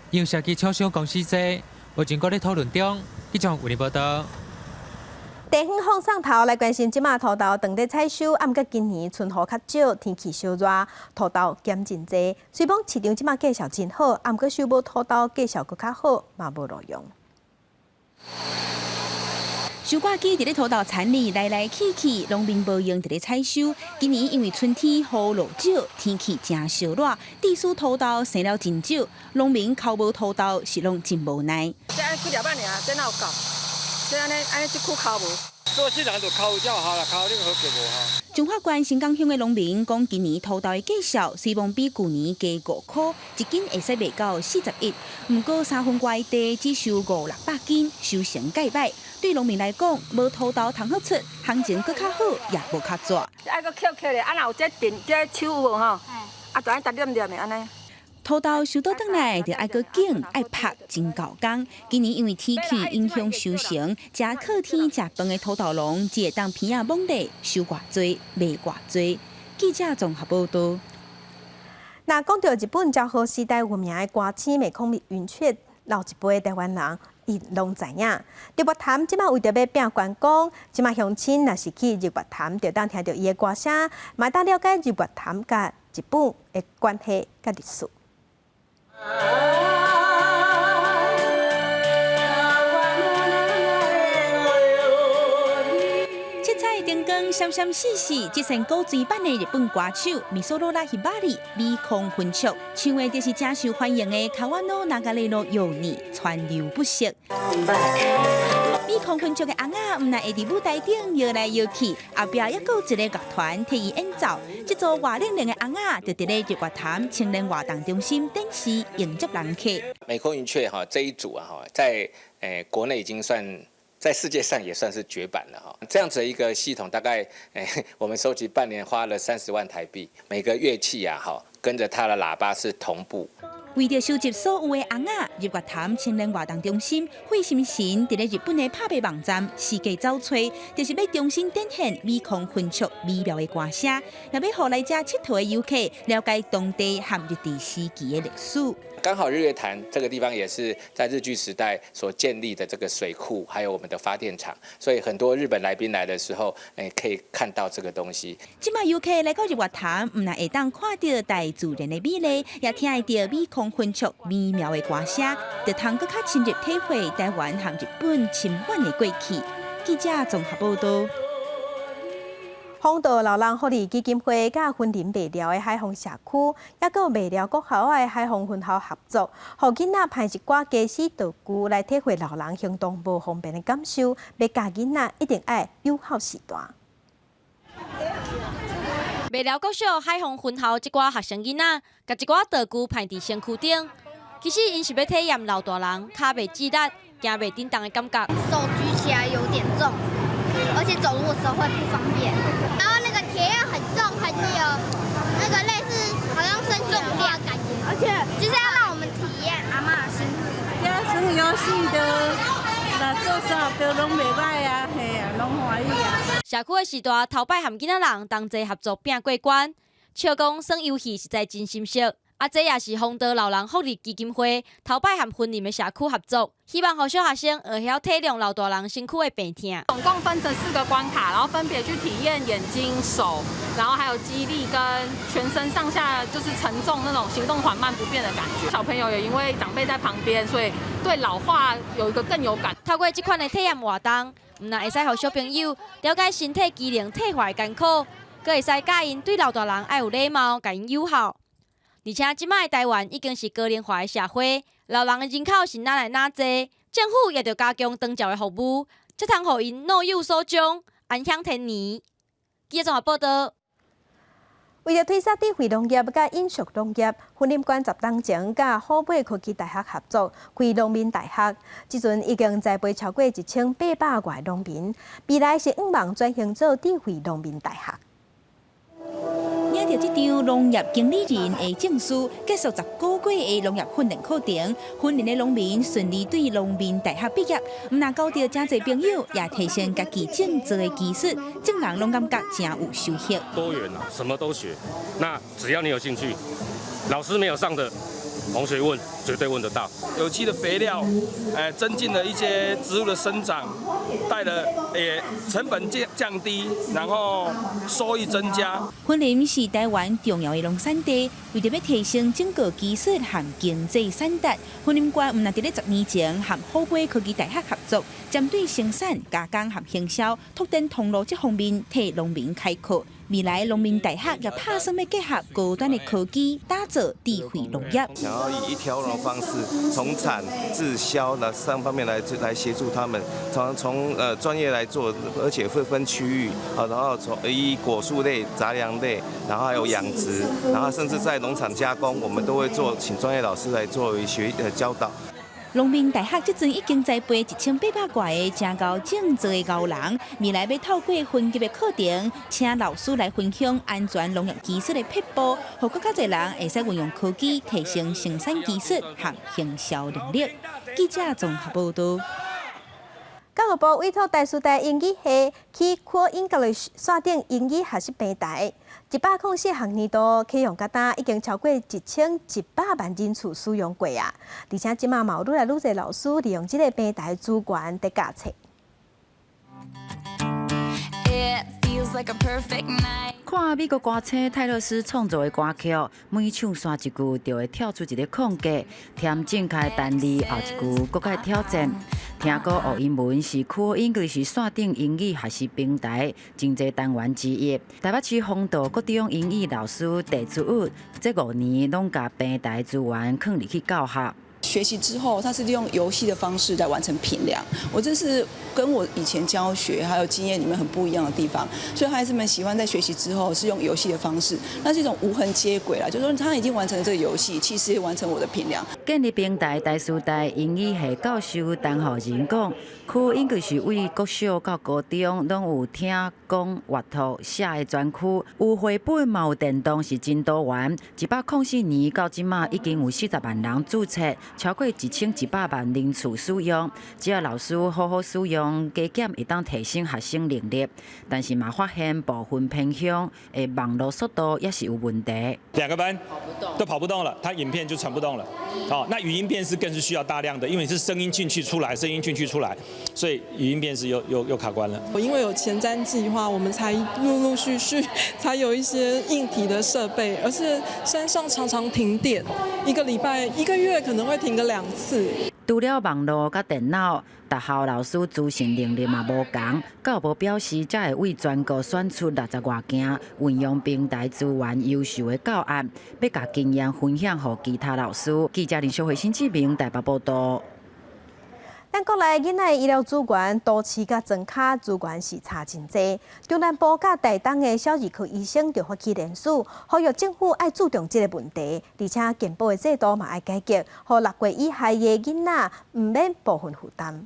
因為涉及廠商公司濟，目前閣咧討論中。記者為你報道。地方放送頭來關心，這馬土豆當咧採收，啊，毋過今年春雨較少，天氣燒熱，土豆減真濟。雖講市場這馬價數真好，啊，毋過收無土豆價數閣較好，嘛無路用。收割機佇咧土豆田裡來來去去，農民無閒佇咧採收。今年因為春天雨落少，天氣誠燒熱，致使土豆生了真少，農民摳無土豆是攏真無奈。這按幾粒仔爾，這哪有夠？這按呢按呢這久摳無？做市場就摳才有效啦，摳你好價無效。彰化縣新港鄉的農民講，今年土豆的價數雖罔比舊年低5箍，一斤會使賣到41。毋過3分外地只收五六百斤，收成蓋歹。對農民來講，無土豆通好出，行情閣較好，也無較濟。愛閣抾起來，啊，若有這電這手有無吼？啊，就按逐粒粒的按呢。土豆收倒轉來，就愛閣揀愛曝，真夠工。今年因為天氣影響收成，食靠天食飯的土豆農，只會當鼻仔摸咧，收偌濟賣偌濟。記者綜合報道。那講著日本昭和時代有名的歌星暝空雲雀，老一輩台灣人伊攏知影。日月潭這馬為著欲拼觀光，這馬鄉親若是去日月潭，就當聽著伊的歌聲，嘛當了解日月潭佮日本的關係佮歷史。七彩燈光，閃閃爍爍，這線古錐版的日本歌手美索羅拉希巴里美空雲雀，唱的就是誠受歡迎的《川の流れのように》，川流不息。美空雲雀的尪仔，毋但會佇舞台頂搖來搖去，後壁猶閣有一個樂團替伊演奏。這組活靈靈的尪仔，就佇咧日月潭青年活動中心展示迎接人客。美空雲雀哈這一組啊哈，在國內已經算，在世界上也算是絕版了哈。這樣子的一個系統，大概我們收集半年花了30萬台幣，每個樂器啊哈，跟着它的喇叭是同步。為著收集所有的尪仔，日月潭青年活動中心費心神，佇咧日本的拍賣網站四界走揣，就是欲重新展現美空雲雀美妙的歌聲，也欲予來遮𨑨迌的遊客了解當地和日治時期的歷史。剛好日月潭這個地方也是在日據時代所建立的這個水庫，還有我們的發電廠，所以很多日本來賓來的時候，可以看到這個東西。這擺遊客來到日月潭，毋但會當看著大自然的美麗，也聽會著美空雲雀美妙的歌聲，就通閣較深入體會台灣和日本深遠的過去。記者綜合報道。豐道老人福利基金會佮雲林麥寮的海防社區，猶閣麥寮國校的海防分校合作，予囡仔排一寡家私道具來體會老人行動無方便的感受。欲教囡仔一定愛友好序大。麥寮國小海防分校這寡學生囡仔，共一寡道具排佇身軀頂，其實𪜶是欲體驗老大人跤袂直力、行袂振動的感覺。手舉起來有點重，而且走路的時候會不方便。然後那個鐵要很重，很有那個類似好像身重量感覺，而且就是要讓我們體驗阿嬤的辛苦。這耍遊戲的，那做啥都攏袂䆀啊，嘿啊，攏歡喜啊。社區的序大頭擺和囡仔人同齊合作拚過關，笑講耍遊戲實在真心適。啊，這也是豐道老人福利基金會頭擺和雲林的社區合作，希望予小學生會曉體諒老大人身軀的病痛。總共分成四個關卡，然後分別去體驗眼睛、手，然後還有肌力跟全身上下就是沉重那種行動緩慢不便的感覺。小朋友也因為長輩在旁邊，所以對老化有一個更有感。透過這款的體驗活動，毋但會使予小朋友了解身體機能退化的艱苦，閣會使教𪜶對老大人愛有禮貌，共𪜶友好。而且這擺台灣已經是高齡化的社會，老人的人口是愈來愈濟，政府也著加強長照的服務，才通予𪜶老有所終，安享天年。記者綜合報道。為著推捒智慧農業佮永續農業，雲林縣10冬前佮虎尾科技大學合作開農民大學，這陣已經栽培超過1800外農民，未來是向望轉型做智慧農民大學。領著這張農業經理人的證書，結束10個月的農業訓練課程，雲林的農民順利對農民大學畢業，毋但交著誠濟朋友，也提升家己種植的技術，眾人攏感覺誠有收穫。多元啊，什麼都學。那只要你有興趣，老師沒有上的，同學問絕對問得到。有機的肥料，增進了一些植物的生長，帶了成本降低，然後收益增加。雲林是台灣重要的農產地，為著欲提升整個技術和經濟產值，雲林縣毋但佇咧10年前和虎尾科技大學合作，針對生產、加工和行銷、拓展通路這方面，替農民開課。未來農民大學也拍算欲結合高端的科技，打造智慧農業。想要以一條龍方式，從產制銷的三方面來協助他們，從專業來做，而且會分區域啊，然後從以果樹類、雜糧類，然後還有養殖，然後甚至在農場加工，我們都會做，請專業老師來作為教導。農民大學這陣已經栽培1800外个誠𠢕種植的𠢕人，未來欲透過分級的課程，請老師來分享安全農業技術的撇步，予閣較濟人會使運用科技提升生產技術和行銷能力。記者綜合報道。教育部委託台師大英語系去 Cool English 線頂英語學習平台，104學年度啟用到今，已經超過1100萬人次使用過啊！而且這馬嘛有愈來愈濟老師利用這个平台資源佇教冊。 It feels like a perfect night. 看美國歌星泰勒斯創作的歌曲，每唱煞一句，就會跳出一个空格，填正確的單字，後一句閣較挑戰。聽講學英文是 Cool English 線頂英語學習平台真濟單元之一。台北市弘道國中英語老師鄭祖玉，這5年攏共平台資源囥入去教學。學習之後，他是利用遊戲的方式來完成評量。我這是跟我以前教學還有經驗裡面很不一樣的地方。所以孩子們喜歡在學習之後是用遊戲的方式，那是一種無痕接軌啦，就是說他已經完成了這個遊戲，其實也完成我的評量。建立平台台師大英語系教授陳浩仁講，Cool English 對國小到高中攏有聽講閱讀寫的專區，有繪本嘛有電動，是真多元。104年到這馬已經有40萬人註冊。超過1100萬人次使用，只要老師好好使用，加減會當提升學生能力。但是嘛，發現部分偏鄉的網路速度也是有問題。兩個班都跑不動了，他影片就傳不動了。哦，那語音辨識更是需要大量的，因為是聲音進去出來，聲音進去出來，所以語音辨識又卡關了。因為有前瞻計劃，我們才陸陸續續才有一些硬體的設備，而且山上常常停電，一個禮拜、一個月可能會停個2次。除了網路佮電腦，大學老師資訊能力嘛無仝。教育部表示，才會為全國選出60外件運用平台資源優秀的教案，欲共經驗分享予其他老師。記者林淑慧、新志明台北報道。咱國內囡仔醫療資源，都市佮莊跤資源是差真濟。中南部佮台東的小兒科醫生就發起聯署，呼籲政府愛注重這個問題，而且健保的制度嘛愛改革，予6歲以下的囡仔毋免部分負擔。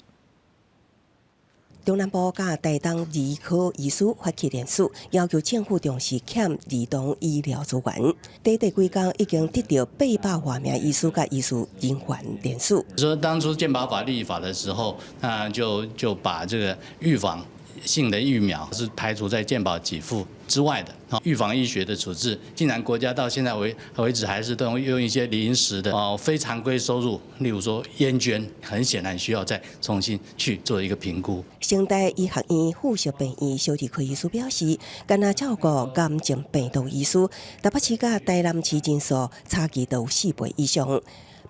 中南部佮台東兒科醫師發起聯署，要求政府重視欠兒童醫療資源。短短幾工已經得到800外名醫師佮醫事人員聯署。說當初健保法立法的時候，那就把這個預防性的疫苗是排除在健保給付之外的。預防醫學的處置，竟然國家到現在為止還是都用一些臨時的哦非常規收入，例如說菸捐，很顯然需要再重新去做一個評估。成大醫學院附屬病院小兒科醫師表示，干焦照顧癌症病童醫師，台北市佮台南市人數差距都有4倍以上。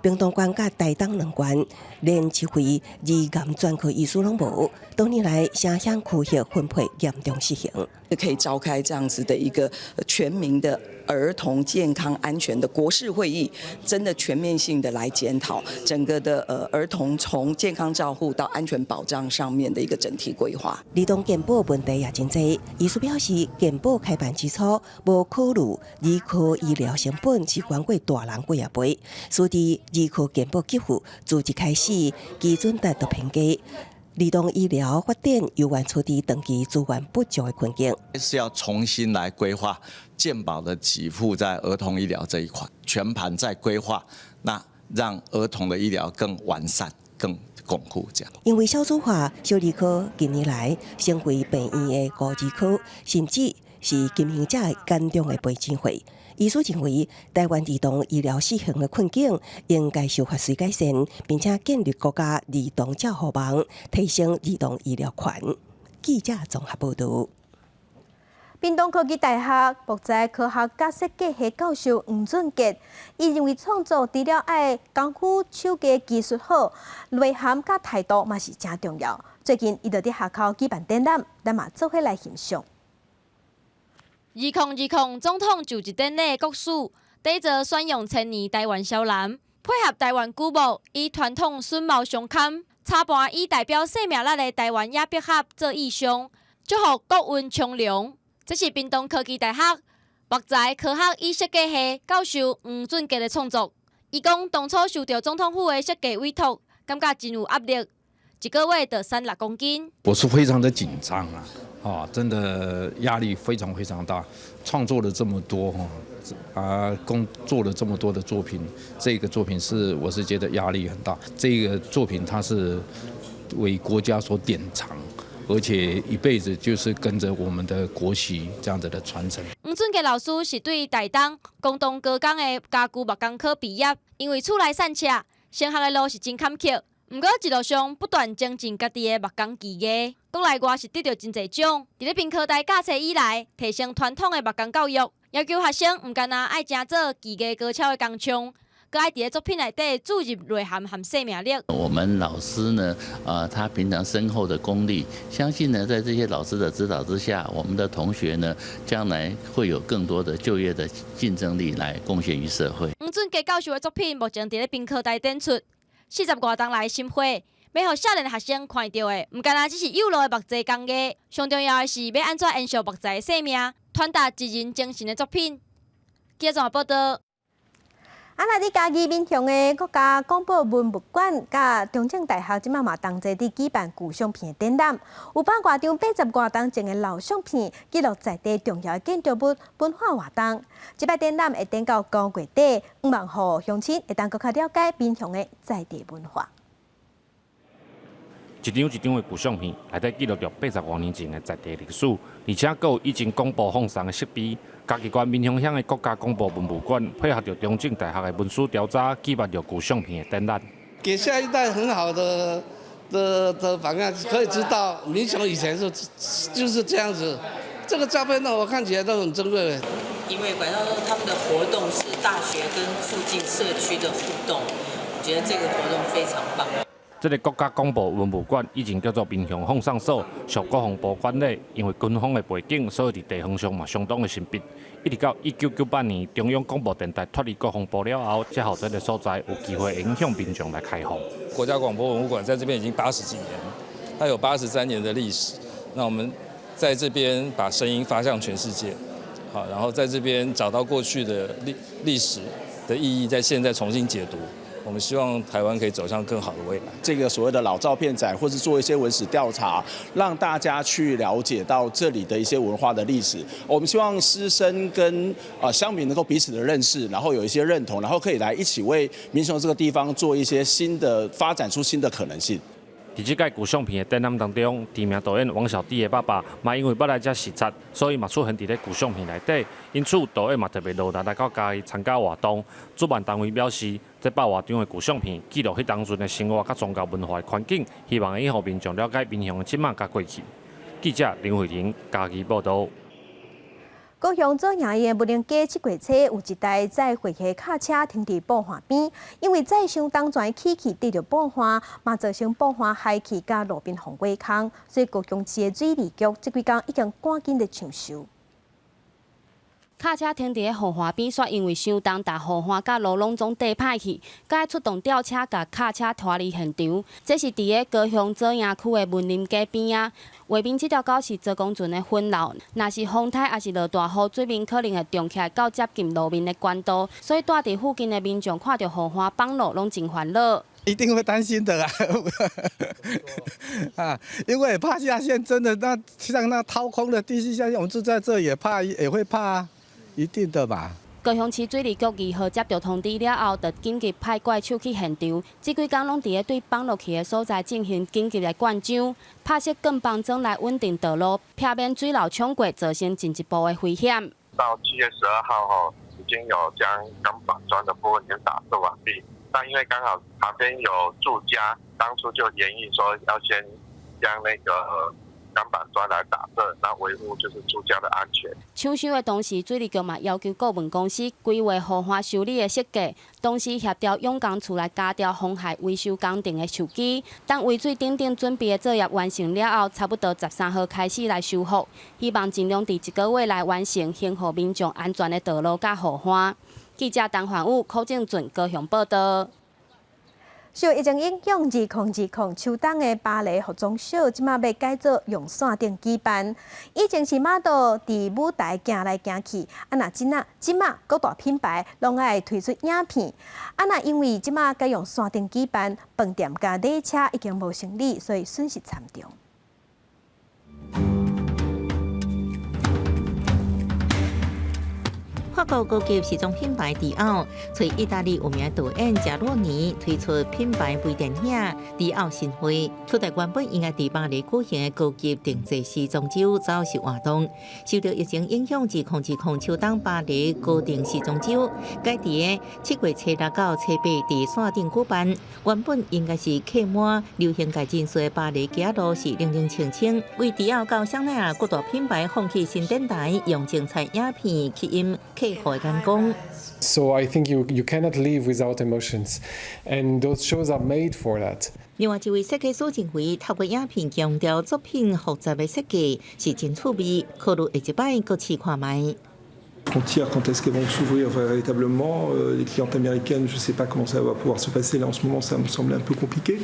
屏東縣佮台東兩縣連一位兒癌專科醫師攏無，多年來城鄉區域分配嚴重失衡。可以召開這樣子的一個全民的兒童健康安全的國是會議，真的全面性的來檢討整個的兒童從健康照護到安全保障上面的一個整體規劃。兒童健保問題也真濟，醫師表示，健保開辦之初無考慮兒科醫療成本是懸過大人幾仔倍，所以兒科健保給付自一開始基準值就偏低。兒童醫療發展猶原處佇長期資源不足的困境。是要重新來規劃健保的給付在兒童醫療這一塊，全盤再規劃，那讓兒童的醫療更完善、更鞏固。這樣。因為少子化，小兒科近年來成為病院的孤兒科，甚至是經營者眼中的賠錢貨。醫師認為，台灣兒童醫療失衡的困境應該修法水改善，並且建立國家兒童照護網，提升兒童醫療權。記者綜合報道。屏東科技大學木材科學佮設計系教授黃俊傑，伊認為創作除了愛功夫手藝技術好，內涵佮態度嘛是誠重要。最近，伊就佇學校舉辦展覽，咱嘛做伙來欣賞。2020總統就職典禮國事，底座選用千年台灣蕭楠，配合台灣古木，以傳統榫卯相嵌，餐盤以代表生命力的台灣野百合做意象，祝福國運昌隆。這是屏東科技大學木材科學與設計系教授黃俊傑的創作。伊講當初受到總統府的設計委託，感覺真有壓力，一個月就瘦6公斤。我是非常的緊張啊！啊，真的壓力非常非常大。創作了這麼多哈，啊，工做了這麼多的作品，這個作品是我是覺得壓力很大。這個作品它是為國家所典藏，而且一輩子就是跟着我們的國旗這樣子的傳承。黃俊傑老師是對台東光東高工的家具木工科畢業，因為厝內散赤，升學的路是真坎坷。毋過一路上不斷精進家己的木工技藝，國內外是得著真濟獎。佇咧屏科大教冊以來，提升傳統的木工教育，要求學生毋干焦愛成做技藝高超的工匠，閣愛佇咧作品內底注入內涵和生命力。我們老師呢，他平常深厚的功力，相信呢，在這些老師的指導之下，我們的同學呢，將來會有更多的就業的競爭力來貢獻於社會。黃俊傑教授的作品目前佇咧濱科大展出，40外冬來心血，欲予少年學生看著的，毋干焦只是幼路的木材工藝，上重要的是欲按怎延續木材的生命，傳達職人精神的作品。記者綜合報導。啊！若佇嘉義民雄的國家廣播文物館佮中正大學，這擺嘛同齊佇舉辦舊相片的展覽，有100外張80外冬前的老相片，記錄在地重要的建築物、文化活動。這擺展覽會展到9月底，向望予鄉親會當閣較了解民雄的在地文化。一張一張的舊相片，內底記錄著80外年前的在地歷史，而且閣有以前廣播放送的設備。嘉義縣民雄鄉的國家廣播文物館配合著中正大學的文史調查，舉辦著舊相片的展覽。給下一代很好的榜樣，可以知道民雄以前是就是這樣子。這個照片呢，我看起來都很珍貴。因為管道說他們的活動是大學跟附近社區的互動，我覺得這個活動非常棒。這个國家廣播文物館以前叫做民雄放送所，屬國防部管理。因為軍方的背景，所以佇地方上嘛相當的神秘。一直到1998年，中央廣播電臺脫離國防部了後，才予這个所在有機會向民眾來開放。國家廣播文物館在這邊已經80幾年，它有83年的歷史。那我們在這邊把聲音發向全世界，好，然後在這邊找到過去的歷史的意義，在現在重新解讀。我們希望台灣可以走向更好的未來。這個所謂的老照片展，或是做一些文史調查，讓大家去了解到這裡的一些文化的歷史。我們希望師生跟鄉民能夠彼此的認識，然後有一些認同，然後可以來一起為民雄這個地方做一些新的發展，出新的可能性。佇這屆舊相片的展覽當中，知名導演王小棣的爸爸嘛因為捌來遮視察，所以嘛出現佇咧舊相片內底。因此導演嘛特別勞力來到嘉義參加活動。主辦單位表示，這100外張的舊相片記錄彼當陣的生活佮宗教文化的環境，希望會予民眾了解民雄的這馬佮過去。記者林慧婷嘉義報導。高雄左營的武陵街7月初有一台載貨的卡車停佇布岸邊，因為載傷重的機器滴著布岸，嘛造成布岸海去佮路邊予挖空，所以高雄市的水利局這幾工已經趕緊咧搶修。卡車停佇咧河岸邊，煞因為傷重，共河岸佮路攏總硩歹去，閣愛出動吊車共卡車拖離現場。這是佇咧高雄左營區的文林街邊仔，畫面這條溝是周公船的分流，若是風颱抑是落大雨，水面可能會漲起來到接近路面的懸度，所以蹛佇附近的民眾看著河岸崩落，攏真煩惱。一定會擔心的啦，啊，因為怕下陷，真的那像那掏空的地勢下陷，我們住在這也怕，也會怕啊，一定的吧。高雄市水利局2號接著通知了後，就緊急派怪手去現場，這幾工攏佇咧對崩落去的所在進行緊急的灌漿，拍設鋼枋樁來穩定道路，避免水流沖過，造成進一步的危險。到7月12號吼，已經有將鋼板磚的部分已經打設完畢，但因為剛好旁邊有住家，當初就研議說要先將那個鋼板磚來打設，那維護就是住家的安全。搶修的同時，水利局嘛要求顧問公司規劃河岸修理的設計，同時協調養工處來加調風害維修工程的手機。等圍水等等準備的作業完成了後，差不多13號開始來修復，希望盡量佇一個月內完成，還予民眾安全的道路佮河岸。記者陳焕武、柯正俊高雄報導。受疫情影響，2020秋冬的巴黎服裝秀，這馬欲改做用線頂舉辦。以前是瑪都佇舞台行來行去，啊若這若這馬各大品牌攏愛推出影片。啊若因為這馬改用線頂舉辦，飯店佮禮車已經無生理，所以損失慘重。法國高級時裝品牌迪奧，揣意大利有名導演賈洛尼推出品牌微電影《迪奧新會》，取代原本應該佇巴黎舉行的高級定製時裝週走秀活動。受著疫情影響，2020秋冬巴黎高定時裝週改佇7月初6到初8佇線頂舉辦。原本應該是客滿流行界人士的巴黎街路是冷冷清清，為迪奧到香奈兒各大品牌放棄新展台，用精彩影片吸引客客戶的眼光。 So I think you cannot live without emotions, and those shows are made for that. 另外一位設計師認為，透過影片強調作品複雜的設計是真趣味，考慮下一擺閣試看覓。 Frontières, quand est-ce qu'elles vont s'ouvrir véritablement? Les clientes américaines, je ne sais pas comment ça va pouvoir se passer. Là, en ce moment, ça me semble un peu compliqué.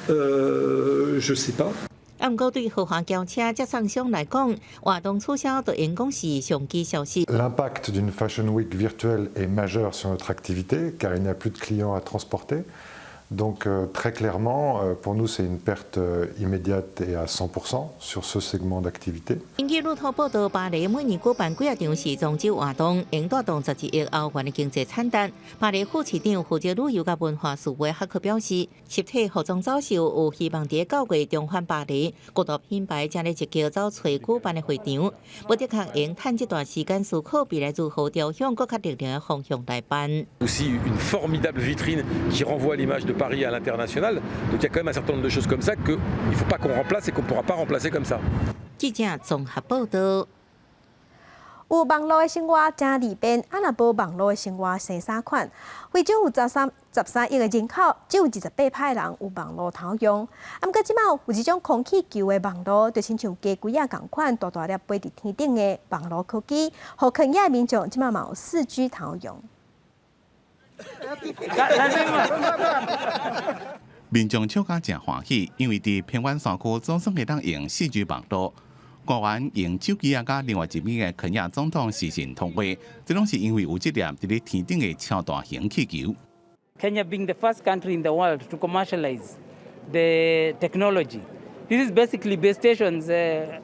Je ne sais pas. 啊，毋過對豪華轎車接送商來講，活動取消就應講是上機消息。 L'impact d'une Fashion Week virtuelle est majeur sur notre activité, car il n'y a plus de clients à transporter. Donc très clairement, pour nous, c'est une perte immédiate et à 100% sur ce segment d'activité. 根據路透報道，巴黎每年舉辦幾仔場時裝週活動，會帶動11億歐元的經濟產值。巴黎副市長負責旅遊佮文化事務的哈克表示，實體服裝走秀有希望佇九月重返巴黎，各大品牌正咧積極走揣舉辦的會場，無的確會趁這段時間思考未來如何朝向閣較力量的方向來辦。 Aussi une formidable vitrine qui renvoie l'image de Paris à l'international. Donc il y a quand même un certain nombre de choses comme ça qu'il ne faut pas qu'on remplace et qu'on ne pourra pas remplacer comme ça. 記者綜合報道。有網路的生活誠利便，啊若無網路的生活生啥款？非洲有13億个人口，只有28%人有網路通用。啊，毋過這馬有一種空氣球的網路，就親像雞胿仔仝款，大大粒飛佇天頂的網路科技，予肯亞的民眾這馬嘛有4G 通用。民眾笑甲誠歡喜，因為佇偏遠山區總算會當用4G 網路。官員用手機仔佮另外一邊的肯亞總統視訊通話，這攏是因為有這粒佇咧天頂的超大型氣球。 Kenya being the first country in the world to commercialize the technology. This is basically base stations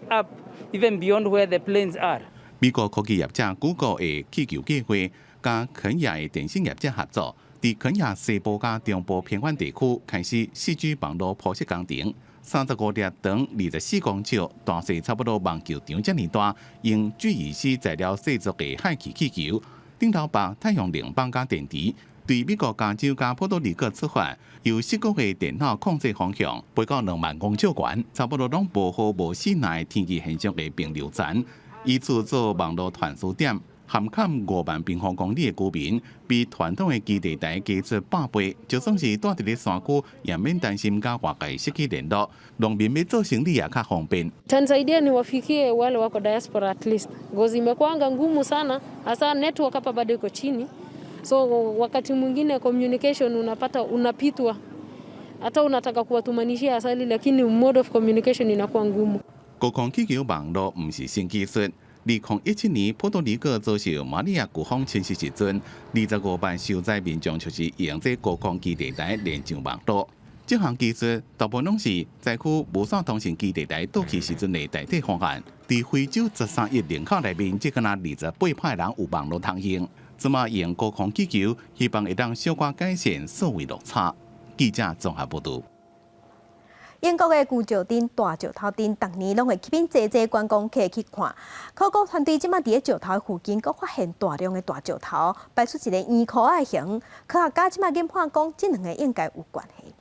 up even beyond where the planes are. 美國科技業者 Google 的氣球計劃，佮肯亞的電信業者合作，佇肯亞西部佮中部偏遠地區開始4G 網路鋪設工程。35粒長24公尺，大細差不多網球場遮爾大，用聚乙烯材料製作的氦氣氣球，頂頭綁太陽能板佮電池，對美國加州佮波多黎各出發，由矽谷的電腦控制方向，飛到2萬公尺懸，差不多攏無雨無四若的天氣現象的平流層，以此做網路傳輸點。含崁5萬平方公里的居民，比傳統的基地台加出100倍。就算是蹛佇咧山區，也免擔心佮外界失去聯絡。農民欲做生理也較方便。 Itanisaidia niwafikie wale wako diaspora at least. Ngozi imekuanga ngumu sana, hasa network hapa bado iko chini. So wakati mwingine communication unapata unapitwa. Hata unataka kuwatumanishia asali lakini mode of communication inakuwa ngumu. 高空氣球網路毋是新技術。2017年，波多黎各遭受瑪利亞颶風侵襲時陣，25萬受災民眾就是用這高空基地台連上網路。這項技術大部分攏是災區無線通訊基地台倒去時陣的代替方案。佇非洲13億人口內面，只敢若28%人有網路通用。這馬用高空氣球，希望會當小可改善數位落差。記者綜合報導。英國的舊石鎮大石頭鎮，逐年攏會吸引濟濟觀光客去看。考古團隊這馬佇咧石頭附近，閣發現大量的大石頭，擺出一个圓箍仔形。科學家這馬研判講，這兩个應該有關係。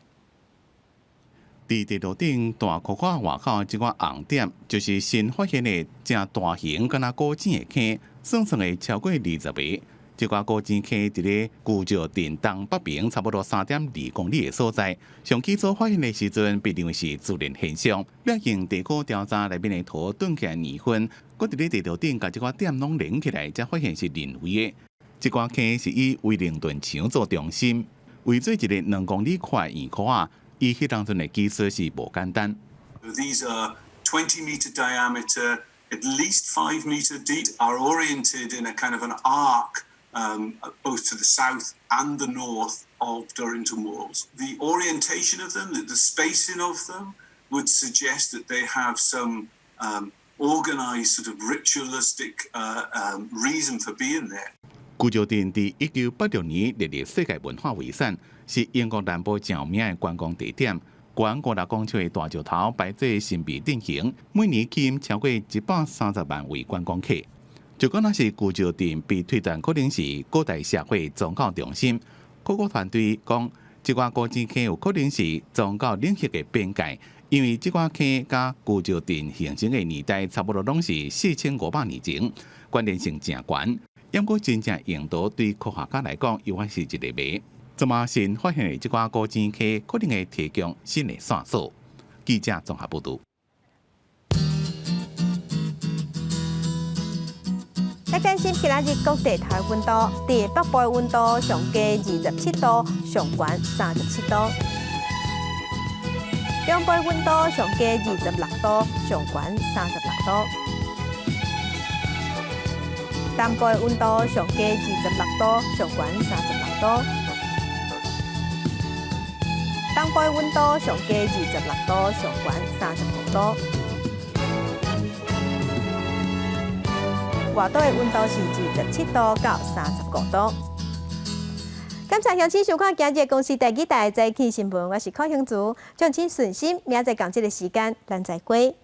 佇地圖頂大箍仔外口這個紅點，就是新發現的誠大型、敢若古井的坑，算算會超過20個。這個古井坑佇咧舊石鎮東北邊差不多3.2公里的所在。上起初發現的時陣，被認為是自然現象。了用地庫調查內面的土頓起來年份，閣佇咧地圖頂共這個點攏連起來，才發現是人為的。這個坑是以威靈頓牆做中心，圍做一个2公里寬圓箍仔。以彼當陣的技術是無簡單。 These are 20 meter diameter, at least 5 meter deep, are oriented in a kind of an arc, both to the south and the north of Durrington Walls. The orientation of them, the spacing of them, would suggest that they have some organized sort of ritualistic reason for being there. 舊石鎮佇1986年列入世界文化遺產，是英國南部著名的觀光地點。懸56公尺的大石頭擺做神秘陣型，每年吸引超過130萬位觀光客。就講若是舊石鎮被推斷可能是古代社會宗教中心。考古團隊講，這個古井坑有可能是宗教領域的邊界，因為這個坑佮舊石鎮形成的年代差不多攏是4500年前，關聯性誠懸。毋過真正用途對科學家來講，猶原是一個謎。這馬新發現的這寡古錢坑，可能會提供新的線索。記者綜合報導。來關心今仔日各地頭的溫度，佇北部的溫度上低27度，上懸37度；中部的溫度上低26度，上懸36度；南部的溫度上低26度，上懸36度；東部的溫度上低26度，上懸35度。外島的溫度是27度到35度。感謝鄉親收看今日公視第二台早起新聞，我是柯興竹，敬請順心，明仔載仝這个時間，咱再會。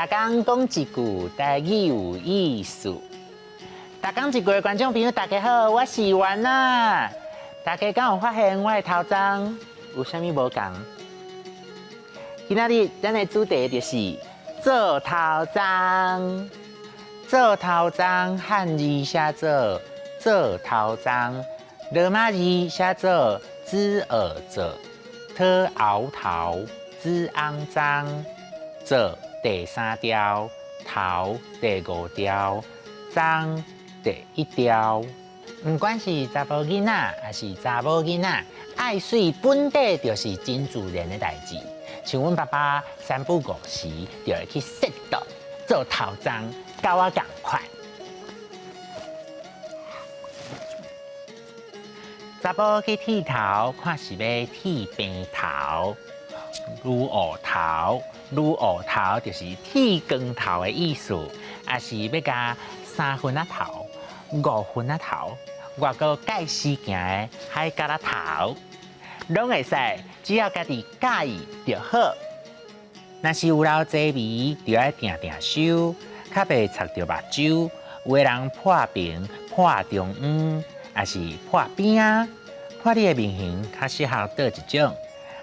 逐工講一句台語有意思。逐工一句的觀眾朋友，大家好，我是元仔。大家敢有發現我的頭鬃有啥物無仝？今仔日咱的主題就是做頭鬃。做頭鬃漢字寫做做頭鬃，羅馬字寫做茲爾做，特熬頭，茲昂髒，做第三調，頭第五調，鬃第一調。不管是查埔囡仔，抑是查某囡仔，愛媠本底就是真自然的代誌。像阮爸爸三不五時就會去洗頭，做頭鬃，佮我仝款。查埔去剃頭，看是欲剃平頭、擼烏頭、擼烏頭就是剃光頭的意思，抑是欲共三分仔頭、五分仔頭，外閣蓋絲行的海蛤仔頭，攏會使，只要家己佮意就好。若是有留濟眉，就愛定定修，較袂插著目睭。有的人破平、破中央，抑是破邊仔，看你的面型較適合佗一種。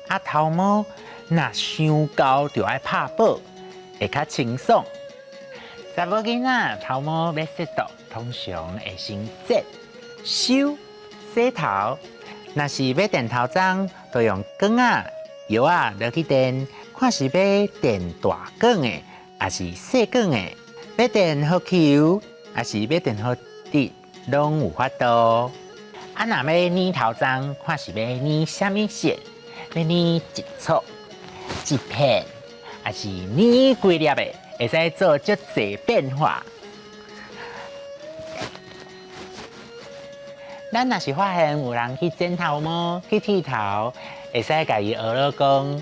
啊，頭毛若傷厚就愛拍薄，會較清爽。查某囡仔頭毛欲洗脫，通常會先剪、修、洗頭。若是欲電頭鬃，就用捲仔、藥仔落去電，看是欲電大捲的，抑是細捲的；欲電予虯，抑是欲電予直，攏有法度。啊，若欲染頭鬃，看是欲染啥物色，欲染一撮、一片，抑是染規粒的，會使做足濟變化。咱若是發現有人去剪頭毛、去剃頭，會使共伊學囉講：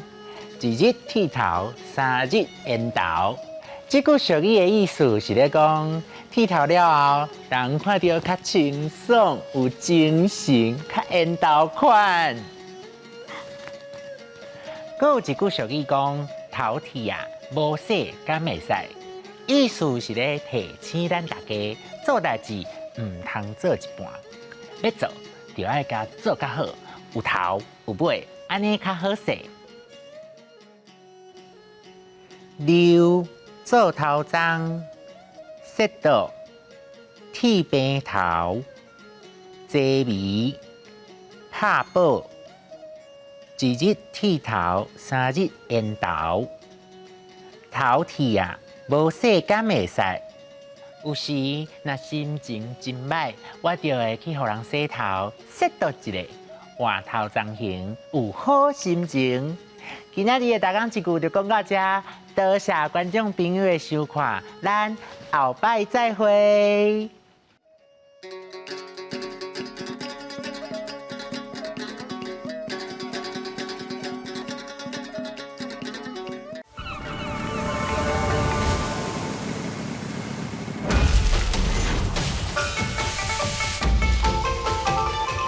一日剃頭，三日緣投。這句俗語的意思是咧講，剃頭了後，人看著較清爽、有精神、較緣投款。閣有一句俗語講：頭剃啊，無洗敢會使？意思是咧提醒咱大家做代誌毋通做一半。欲做就愛共做較好，有頭有尾，按呢較好勢。溜做頭鬃，洗脫，剃平頭，濟眉，拍薄，一日剃頭，三日緣投。頭剃啊，無洗敢會使？有時若心情真䆀，我就會去予人洗頭，洗脫一下，換頭鬃型，有好心情。今仔日的大港一句就講到這，多謝觀眾朋友的收看，咱後擺再會。